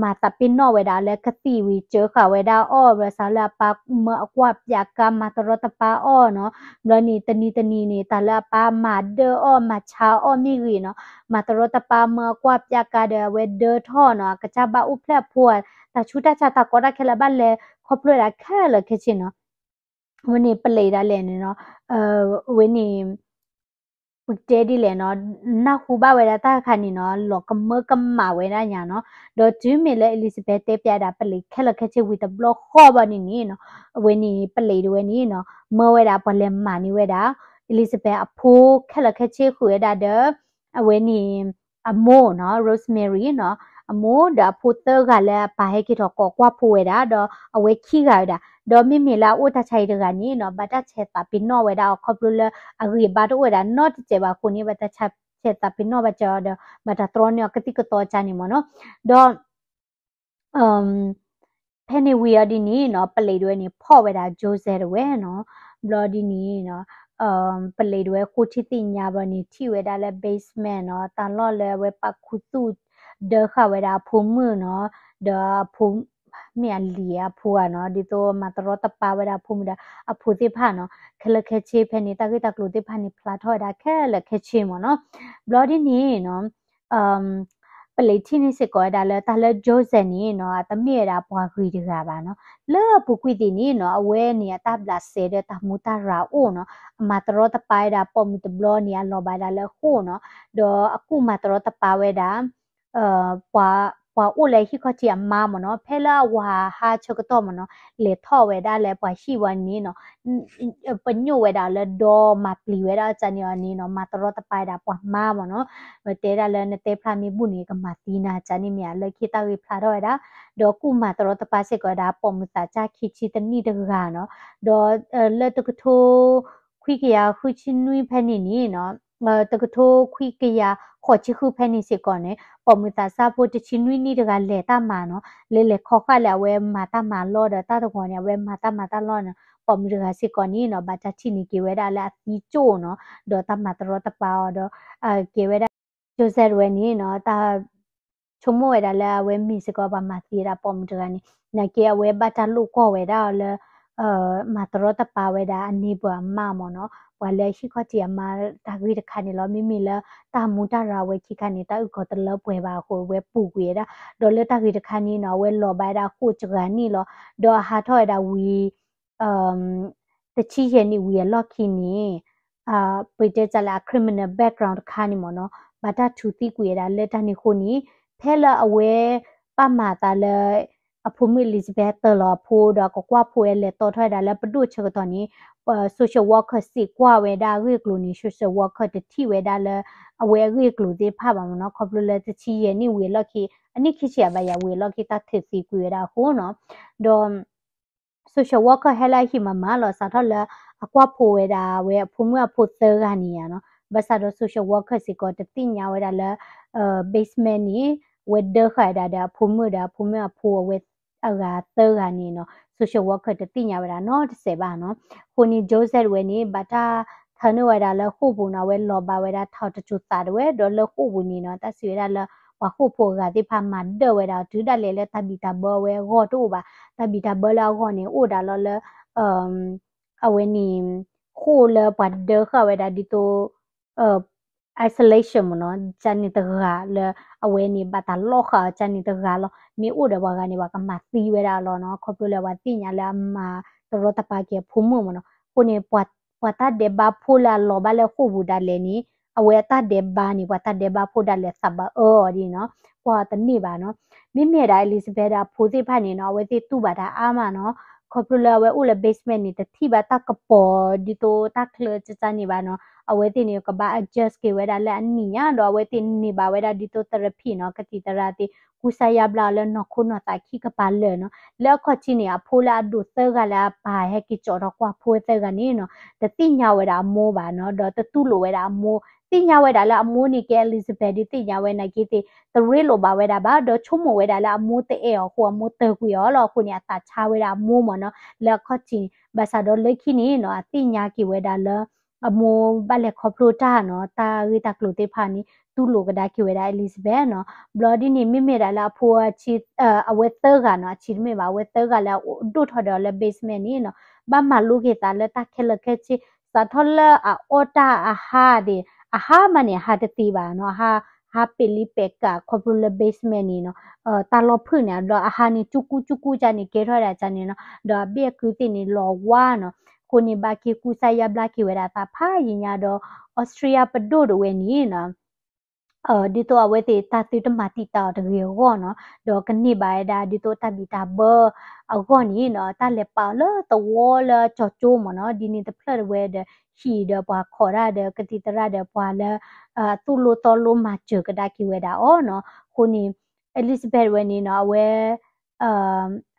မၤသးပ့ၤနီၣ်ဝဲဒၣ်လၢကသံၣ်ဝံၤ စၢဃာ်ဝဲဒၣ်အီၣ် ဘျီစးလၢအပၢ်မၢအကွၢ်ပၠးကါ မၤတရီတပါအီၣ်နီၤ. ဘျီန့ၣ် တနံၤတနံၤန့ၣ် တၢ်လၢအပၢ်မၤဒၢအီၣ် မၤဆါအီၣ်မ့ၢ်ဂ့ၤနီၤ, မၤတရီတပါမၢအကွၢ်ပၠးကါဒီး အဝဲဒၢထီၣ်နီၤ, အကစၢ်ဘၣ်အိၣ်ဖျဲၣ်အဖိဧါ, တၢ်ဆူးတၢ်ဆါတၢ်ကီတၢ်ခဲလၢာ်ဘၣ်လဲၤခီဖျိဝဲဒၣ်ခဲလၢာ်ခဲဆ့နီၤ. အဝဲန့ၣ်ပလံးဒၣ်လဲာ်န့ၣ်နီၤ, အဝဲန့ၣ် ပကတဲဒ်လဲၣ်နီၤ, နၢ်ဟူဘၣ်ဝဲဒၣ်တၢ်တခါန့ၣ်နီၤ လီၤကမၢကမၣ်ဝဲဒၣ်ညါနီၤ. ဒီးတုၤမ့ၢ်လၢ Elizabeth တဲပၠးဒၣ်ပလံးခဲလၢာ်ခဲဆ့ဝံၤတဘျီဃီဘၣ်န့ၣ်န့ၣ်နီၤ, အဝဲန့ၣ်ပလံးတဝဲန့ၣ်နီၤ မၢဝဲဒၣ်ပှၤလဲၤမၤန့ၢ်ဝဲဒၣ် Elizabeth အဖိခဲလၢာ်ခဲဆ့ဃုာ်ဝဲဒၣ်ဒီး အဝဲန့ၣ် အမိၢ်နီၤ Rosemary နီၤ, အမိၢ်ဒီးအဖိသၢဂၤလၢအပၢ်ဟဲက့ၤထီၣ်ကိးကွၢ်ဖိဝဲဒၣ် ဒီးအဝဲခံဂၤဝဲဒၣ်. ဒီးမ့မ့ၢ်လၢအအိၣ်တၢ်ဆါအံၤတဂၤန့ၣ်နီၤ ဘၣ်တၢ်ဆဲးသးပ့ၤနီၣ်ဝဲဒၣ်အီၤ ခီဖျိလၢအဂံၢ်အဘါတအိၣ်ဝဲဒၣ်နီတစဲးဘၣ်အဃိန့ၣ် ဘၣ်တၢ်ဆဲးသးပ့ၤနီၣ်ဘၣ်စၢၤအီၤဒီး ဘၣ်တၢ်တြီန့ၢ်အီၤကသံၣ်ကသီကါန့ၣ်မ့ၢ်နီၤ. ဒီး ဖဲန့ၣ်ဝံၤအီၤဒ်န့ၣ်နီၤ ပလံးတဝဲန့ၣ် ဖီၣ်ဝဲဒၣ် Joseph တဝဲနီၤ. ဘျီဒ်န့ၣ်နီၤ ပလံးတဝဲဃိထံသ့ၣ်ညါဘျီန့ၣ် ထံၣ်ဝဲဒၣ်လၢ basement နီၤ တၢ်လီၢ်လၢအဝဲပာ်ခူသူၣ်ဒၢဃာ်ဝဲဒၣ်အဖိမုၣ်နီၤ. ဒီးအဖိ မ့ၢ်အလံၤအဖိဂၤနီၤ ဒ်သိးမၤတရီတပါဝဲဒၣ်အဖိမုၣ်ဒီးအဖိသ့ၣ်တဖၣ်နီၤ. ခဲလၢာ်ခဲဆ့ဖဲန့ၣ် တၢ်ဂ့ၢ်တၢ်ကျိၤသ့ၣ်တဖၣ်န့ၣ် ဖျါထီၣ်ဝဲဒၣ်ခဲလၢာ်ခဲဆ့မ့ၢ်နီၤ. ဘျီဒ်န့ၣ်နီၤ ပလံးထံၣ်န့ၢ်စ့ၢ်ကီးဝဲဒၣ်လၢတၢ်လၢ Joseph န့ၣ်နီၤ အတမ့ၢ်ဝဲဒၣ်ပှၤဂ့ၤတဂၤဘၣ်နီၤ. လၢအပူၤကွံာ်သ့ၣ်န့ၣ်နီၤ အဝဲန့ၣ်အတၢ်ဘျးစဲဒီးတၢ်မူတၢ်ရၤအိၣ်နီၤ. အမၤတရီတပါဝဲဒၣ်ပိာ်မုၣ်တဘျီန့ၣ် အလီၤဘၣ်ဒၣ်လၢအဃိနီၤ. ဒီးအကူၣ်မၤတရီတပါဝဲဒၣ် ပှၤ ပှၤအိၣ်လၢဟံၣ်ခီၣ်ထံးအမါမ့ၢ်နီၤ, ဖဲလၢအဝၤဟါဆၢကတီၢ်မ့ၢ်နီၤ, လဲၤထီၣ်ဝဲဒၣ်လၢပှၤဟံၣ်ဝဲန့ၣ်နီၤ, ပညိၣ်ဝဲဒၣ်လၢဒီမၤပျံၤဝဲဒၣ်အကန့ၣ်အီၤန့ၣ်နီၤ, မၤတရီတပါဝဲဒၣ်ပှၤမါမ့ၢ်နီၤ, ဝဲတဲဒၣ်လၢနတဲဖျါမ့ၢ်ဘူၣ်န့ၣ် ကမၤသံနၤကန့ၣ်မ့ၢ်ဧါ, လၢခံတၢ်ဂ့ၢ်ဖျါထီၣ်ဝဲဒၣ်, ဒီးကူၣ်မၤတရီတပါစ့ၢ်ကီးဝဲဒၣ် ပိာ်မုၣ်သးစၢ်ခံဆံတနံၣ်တဂၤနီၤ, ဒီးလၢတကထိခွံကယၤဃုဆံနွံဖဲန့ၣ်န့ၣ်နီၤ တကထိခွံကယၤဃိးဆံဃုဖဲန့ၣ်စ့ၢ်ကီးန့ၣ် ပိာ်မုၣ်သးစၢ်ဖိတဆံနွံနံၣ်တဂၤလဲၤတၢ်မၤနီၤ, လဲၤလဲၤခီဃာ်လၢအဝဲမၤတၢ်မၤလီၢ်ဒီးတၢ်တဂီၤန့ၣ် အဝဲမၤတၢ်မၤတၢ်လီၢ်န့ၣ် ပိာ်မုၣ်တဂၤစ့ၢ်ကီးန့ၣ်နီၤ ဘၣ်တၢ်ထံၣ်န့ၢ်က့ၤဝဲဒၣ်လၢအသံကၠိၣ်နီၤ, ဒီးတၢ်မၤတရီတပါအီၤဒီး ကဲဝဲဒၣ် Joseph ဝဲန့ၣ်နီၤ တၢ် ဆိကမိၣ်ဝဲဒၣ်လၢအဝဲမ့ၢ်စ့ၢ်ကီးပှၤမၤသံဝဲဒၣ်ပိာ်မုၣ်တဂၤန့ၣ် နာ်က့အဝဲဘၣ်တၢ်လိာ်ကွီၢ်ဝဲဒၣ်အီၤလၢ မၤတရီတပါဝဲဒၣ်အန့ၢ်ပှၤအမါမ့ၢ်နီၤ, ပှၤလၢဟံၣ်ခီၣ်ထံးအမါတၢ်ဂ့ၢ်တခါန့ၣ်လီၤ. မ့မ့ၢ်လၢတၢ်မူတၢ်ရၤဝဲခံခါန့ၣ် တၢ်အုၣ်ကီၤတလၢပှဲၤဘၣ်အဃိ အဝဲပူၤကွံာ်ဝဲဒၣ်, ဒီးလၢတၢ်ဂ့ၢ်တခါန့ၣ်နီၤ အဝဲလီၤဘၣ်ဝဲဒၣ်ဃိာ်တဂၤန့ၣ်လီၤ. ဒီးအဟးထီၣ်ဝဲဒၣ်ဝံၤ တဆံယဲၢ်နံၣ်ဝံၤအလီၢ်ခံန့ၣ် ပတဲတၢ်လၢအ criminal background တခါန့ၣ်မ့ၢ်နီၤ, ဘၣ်တၢ်ထုးသံကွံာ်ဝဲဒၣ်လၢတၢ်န့ၣ်အဃိန့ၣ် ဖဲလၢအဝဲပာ်မၤအသးလၢ အဖိမုၣ် Elizabeth တၢၤလီၤအဖိဒီး ကကွၢ်ဖိဝဲလဲၤတီထီၣ်ဝဲဒၣ်လၢပဒိၣ်ဆၢကတီၢ်န့ၣ် social worker စံးကွၢ်ဝဲဒၣ်အဂ့ၢ်အကျိၤန့ၣ် social worker တထံၣ်ဝဲဒၣ်လၢ အဝဲအဂ့ၢ်အကျိၤသ့ၣ်တဖၣ်ဘၣ်မ့ၢ်နီၤ, ခီဖျိလၢတဆံယဲၢ်နံၣ်ဝံၤအလီၢ်ခံ အနံၣ်ခံဆံအဘၣ်ယၤဝံၤအလီၢ်ခံ တၢ်ထုးသံကွံာ်ဝဲဒၣ်အဃိနီၤ, ဒီး social worker ဟဲလၢအဟံၣ်မးမးလီၤ စးထီၣ်လၢအကွၢ်ဖိဝဲဒၣ်အဝဲအဖိမုၣ်အဖိသၢဂၤန့ၣ်ဧါနီၤ, ဘၣ်ဆၣ်ဒီး social worker စ့ၢ်ကီးတသ့ၣ်ညါဝဲဒၣ်လၢ basement န့ၣ် အဝဲဒၢဃာ်ဝဲဒၣ်ဒီးအဖိမုၣ်ဒီးအဖိမုၣ်အဖိအဝဲအဂၤသၢဂၤန့ၣ်နီၤ, social worker တသ့ၣ်ညါဝဲဒၣ်နီတစဲးဘၣ်နီၤ. အဃိန့ၣ် Joseph ဝဲန့ၣ် ဘၣ်တၢ်ထၢနုာ်ဝဲဒၣ်လၢဃိာ်ပူၤနီၤ, အဝဲလီၤဘၣ်ဝဲဒၣ်ထီၣ်တစိၤသးတဝဲ ဒီးလၢဃိာ်ပူၤန့ၣ်နီၤ တၢ်စံးဝဲဒၣ်လၢ ပှၤဃိာ်ဖိအဂၤသ့ၣ်တဖၣ်မၤဒၢဝဲဒၣ်အီၤတုၤဒၣ်လဲာ်လၢတၢ်ဘံၣ်တၢ်ဘၢအဝဲအဂီၢ်တအိၣ်ဘၣ်, တၢ်ဘံၣ်တၢ်ဘၢလၢအဂီၢ်န့ၣ် အိၣ်ဒၣ်လီၤလၢ အဝဲန့ၣ် ဃိာ်လၢပှၤဒၢဃာ်ဝဲဒၣ်ဒ်သိး isolation မ့ၢ်နီၤ, ကန့ၣ်တဂၤလၢ အဝဲန့ၣ် ဘၣ်တၢ်လီၢ်ဃာ်အီၤကန့ၣ်တဂၤလီၤ. မ့ၢ်အိၣ်ဒီးပှၤဂၤန့ၣ် ပှၤကမၤသံဝဲဒၣ်လီၤနီၤ, ခီဖျိလၢပှၤသ့ၣ်ညါလၢအမၤတရီတပါက့ၤအဖိမုၣ်မ့ၢ်နီၤ. အဃိန့ၣ် ပှၤတၢ်ဒဲးဘးဖိလၢအလီၤဘၣ်လၢဃိာ်ပူၤဒၣ်လဲာ်န့ၣ် အဝဲအတၢ်ဒဲးဘးန့ၣ် ပှၤတၢ်ဒဲးဘးဖိဒၣ်လဲာ်သးဘၣ်အၢအီၤဒ်နီၤ, ကွၢ်အီၤတန့ၢ်ဘၣ်နီၤ. မ့မ့ၢ်ဒၣ် Elizabeth ဒီးအဖိသ့ၣ်တဖၣ်န့ၣ်နီၤ အဝဲသ့ၣ်တူၢ်ဘၣ်တၢ်အါမးနီၤ, ခီဖျိလၢအဝဲအိၣ်လၢ basement န့ၣ် တထံၣ်ဘၣ်တၢ်ကပီၤဒ်သိးတၢ်ချၢကကန့ၣ်ဘၣ်နီၤ, အဝဲသ့ၣ်န့ၣ် ကဘၣ် adjust က့ၤဝဲဒၣ်လၢအနံၣ်ညါ ဒီးအဝဲသ့ၣ်န့ၢ်ဘၣ်ဝဲဒၣ်ဒ်သိး therapy နီၤ, ကသံၣ်သရၣ်သ့ၣ် ကူစါယါဘျါအီၤလၢနီၢ်ခိနီၢ်သးခံကပၤလၢာ်နီၤ. လၢအခီၣ်ထံးန့ၣ် အဖိလၢအဒိၣ်သၢဂၤလၢအပၢ်ဟဲက့ၤကၠီထီၣ်ကွၢ်ဖိသၢဂၤန့ၣ်နီၤ တသ့ၣ်ညါဝဲဒၣ်အမိၢ်ဘၣ်နီၤ, ဒီးတတူၢ်လိာ်ဝဲဒၣ်အမိၢ်, သ့ၣ်ညါဝဲဒၣ်လၢအမိၢ်န့ၣ်ကဲ Elizabeth ဒ်သ့ၣ်ညါဝဲနာ်က့သ့ၣ် တရ့လိာ်ဘၣ်ဝဲဒၣ်ဘၣ်, ဒီးဆိကမိၣ်ဝဲဒၣ်လၢအမိၢ်တအဲၣ်အီၤအဃိ အမိၢ်တၢၤကွံာ်အီၤလီၤ. အဃိန့ၣ် အသးဆါဝဲဒၣ်အမိၢ်မ့ၢ်နီၤ, လၢအခီၣ်ထံးန့ၣ် ဘၣ်ဆၣ်ဒီးလၢခံန့ၣ်နီၤ အသ့ၣ်ညါက့ၤဝဲဒၣ်လၢ အမိၢ်ဘၣ်လဲၤခီဖျိတၢ်နီၤ, တၢ်ဂ့ၢ်တၢ်ကျိၤသ့ၣ်တဖၣ်န့ၣ် တူၢ်လိာ်ကဒါက့ၤဝဲဒၣ် Elizabeth နီၤ. ဘျီဒ်န့ၣ် မ့မ့ၢ်ဒၣ်လၢအဖိအဆံ, အဝဲသၢဂၤနီၤ, အဆံတမ့ၢ်ဘၣ်, အဝဲသၢဂၤလၢအဒိၣ်ထီၣ်ဒီးလၢ basement န့ၣ်နီၤ, ဘၣ်မၤလိက့ၤသးလၢတၢ်ခဲလၢာ်ခဲဆ့, စးထီၣ်လၢအအီၣ်တၢ်အဟါဒၣ်, အဟါမးန့ၣ် အဟါတသ့ဘၣ်နီၤ, အဟါ, ဟါပ့းလံပ့းကးခီဖျိလၢ basement န့ၣ်နီၤ, တၢ်လီၢ်ဖုၣ်န့ၣ် ဒီးအဟါန့ၣ် ကၠူကူကၠူကူကန့ၣ် ကဲထီၣ်ဒၣ်ကန့ၣ်နီၤ, ဒီးအဘ့ၣ်အကုသ့ၣ်န့ၣ် လီၤဝါနီၤ. အဃိန့ၣ် ဘၣ်က့ၤကူစါယါဘျါက့ၤဝဲဒၣ်သးဖးယံာ်ညါဒီး Austria ပဒိၣ်တဝဲန့ၣ်နီၤ ဒ်သိးအဝဲသ့ၣ်တၢ်သုတမၤတံာ်တာ်အီၤတဂ့ၤအဂီၢ်နီၤ, ဒီးကန့ၢ်ဘၣ်ဝဲဒၣ်ဒ်သိးတၢ်ဘံၣ်တၢ်ဘၢအဂီၢ်န့ၣ်နီၤ, တၢ်လဲၤပာ်အီၤလၢသဝီလၢကၠီၤကၠိမ့ၢ်နီၤ, ဒ်န့ၣ်တဖျၢၣ်တဝဲဒီး ဟံၣ်ဒီးပှၤခိးတၢ်ဒီး ကသံၣ်သရၣ်ဒီးပှၤလၢ အသူၣ်လိသီလိမၤစၢၤကဒါက့ၤဝဲဒၣ်အီၤနီၤ. အဃိန့ၣ် Elizabeth ဝဲန့ၣ်နီၤ အဝဲ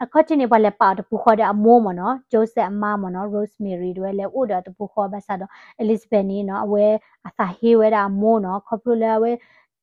အခီၣ်ထံးန့ၣ် ပှၤလဲၤပာ်အီၤတပူၤဃီဒီးအမိၢ်မ့ၢ်နီၤ, Joseph အမါမ့ၢ်နီၤ, Rosemary တဝဲလဲၤအိၣ်ဒီးတပူၤဃီဘၣ်ဆၣ်ဒီး Elizabeth န့ၣ်နီၤ အဝဲအသးဟ့ဝဲဒၣ်အမိၢ်နီၤ, ခီဖျိလၢအဝဲ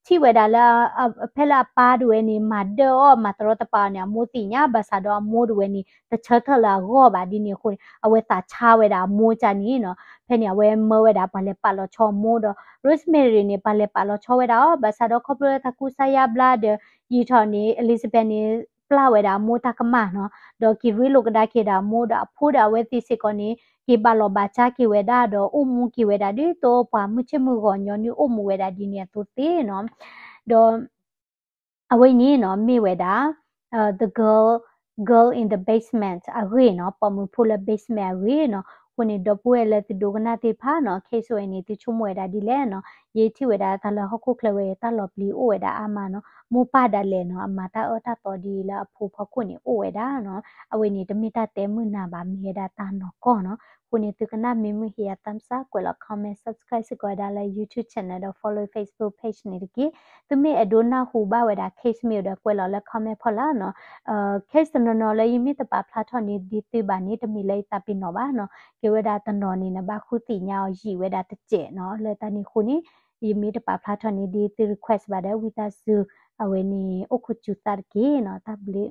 ထံၣ်ဝဲဒၣ်လၢ ဖဲလၢအပၢ်တဝဲန့ၣ် မၤဒၢအီၤ မၤတရီတပါအီၤန့ၣ် အမိၢ်သ့ၣ်ညါ ဘၣ်ဆၣ်ဒီးအမိၢ်တဝဲန့ၣ် တဆၢထၢၣ်လၢအဂီၢ်ဘၣ် ဒ်န့ၣ်အဃိန့ၣ် အဝဲသးဆါဝဲဒၣ်အမိၢ်ကန့ၣ်နီၤ, ဖဲန့ၣ် အဝဲမၢဝဲဒၣ်ပှၤလဲၤပာ်လီၤဆီအမိၢ်ဒီး Rosemary န့ၣ် ပှၤလဲၤပာ်လီၤဆီဝဲဒၣ်အီၤ ဘၣ်ဆၣ်ဒီးခီဖျိလၢတၢ်ကူစါယါဘျါဒီး ယံာ်ထီၣ်န့ၣ် Elizabeth န့ၣ် ပျၢ်ဝဲဒၣ်အမိၢ်တၢ်ကမၣ်နီၤ, ဒီးက့ၤရ့လိာ်ကဒါက့ၤဒၣ်အမိၢ်ဒီးအဖိဒီးအဝဲသ့ၣ်စ့ၢ်ကီးန့ၣ် က့ၤဘၣ်လီၤဘၣ်စးက့ၤဝဲဒၣ်ဒီး အိၣ်မူက့ၤဝဲဒၣ်ဒ်သိးပှၤမုၢ်ဆ့ၣ်မုၢ်ဂီၤညီနုၢ်အိၣ်မူဝဲဒၣ်ဒ်န့ၣ်အသိးသ့နီၤ, ဒီး အဝဲအံၤန့ၣ်နီၤ မ့ၢ်ဝဲဒၣ် The Girl, Girl in the Basement အဂ့ၢ်နီၤ, ပိာ်မုၣ်ဖိလၢ basement အဂ့ၢ်နီၤ, အဃိန့ၣ် ဒီပုၢ်ဝဲၢ်လၢသုဒိကနၣ်သ့ၣ်တဖၣ်နီၤ case ဝဲန့ၣ် သုဆိကမိၣ်ဝဲဒၣ်ဒ်လဲၣ်နီၤ. ယထံၣ်ဝဲဒၣ်တၢ်လၢဟီၣ်ခိၣ်ချၢဝဲအံၤ တၢ်လီၤပျံၤအိၣ်ဝဲဒၣ်အါမးနီၤ. မိၢ်ပၢ်ဒၣ်လဲာ်နီၤ အမၤတၢ်အၢတၢ်သီဒ်လၢအဖိဖီခိၣ်န့ၣ်အိၣ်ဝဲဒၣ်နီၤ. အဝဲန့ၣ် တမ့ၢ်တၢ်တဲမုာ်နၤဘၣ် မ့ၢ်ဝဲဒၣ်တၢ်နီၢ်ကီၢ်နီၤ. အဃိန့ၣ် သုကနၣ်မ့ၢ်မုာ် ဟ့ၣ်ယၤ thumbs up ကွဲးလီၤ comment subscribe စ့ၢ်ကီးဝဲဒၣ်လၢ YouTube channel ဒီး follow Facebook page န့ၣ်တက့ၢ်. သုမ့ၢ်အဲၣ်ဒိးနၢ်ဟူဘၣ်ဝဲဒၣ် case မ့ၢ်အိၣ်ဒီး ကွဲးလီၤလၢ comment ဖီလာ်နီၤ. case တနီၤနီၤလၢယမ့ၢ်တပာ်ဖျါထီၣ်န့ၢ်ဒံးသုဘၣ်န့ၣ် တမ့ၢ်လၢယသးပ့ၤနီၣ်ဘၣ်နီၤ. ကဲဝဲဒၣ်တနီၤန့ၣ် နဘၣ်ဃုသ့ၣ်ညါအီၤယံာ်ဝဲဒၣ်တစဲးနီၤ. လၢတၢ်န့ၣ်အဃိန့ၣ် ယမ့ၢ်တပာ်ဖျါထီၣ်န့ၢ်ဒံးသု request ဘၣ်ဒီး ဝံသးစူၤ အဝဲန့ၣ် အိၣ်ခိးစူၤသးတက့ၢ်နီၤ. တၢ်ဘျုး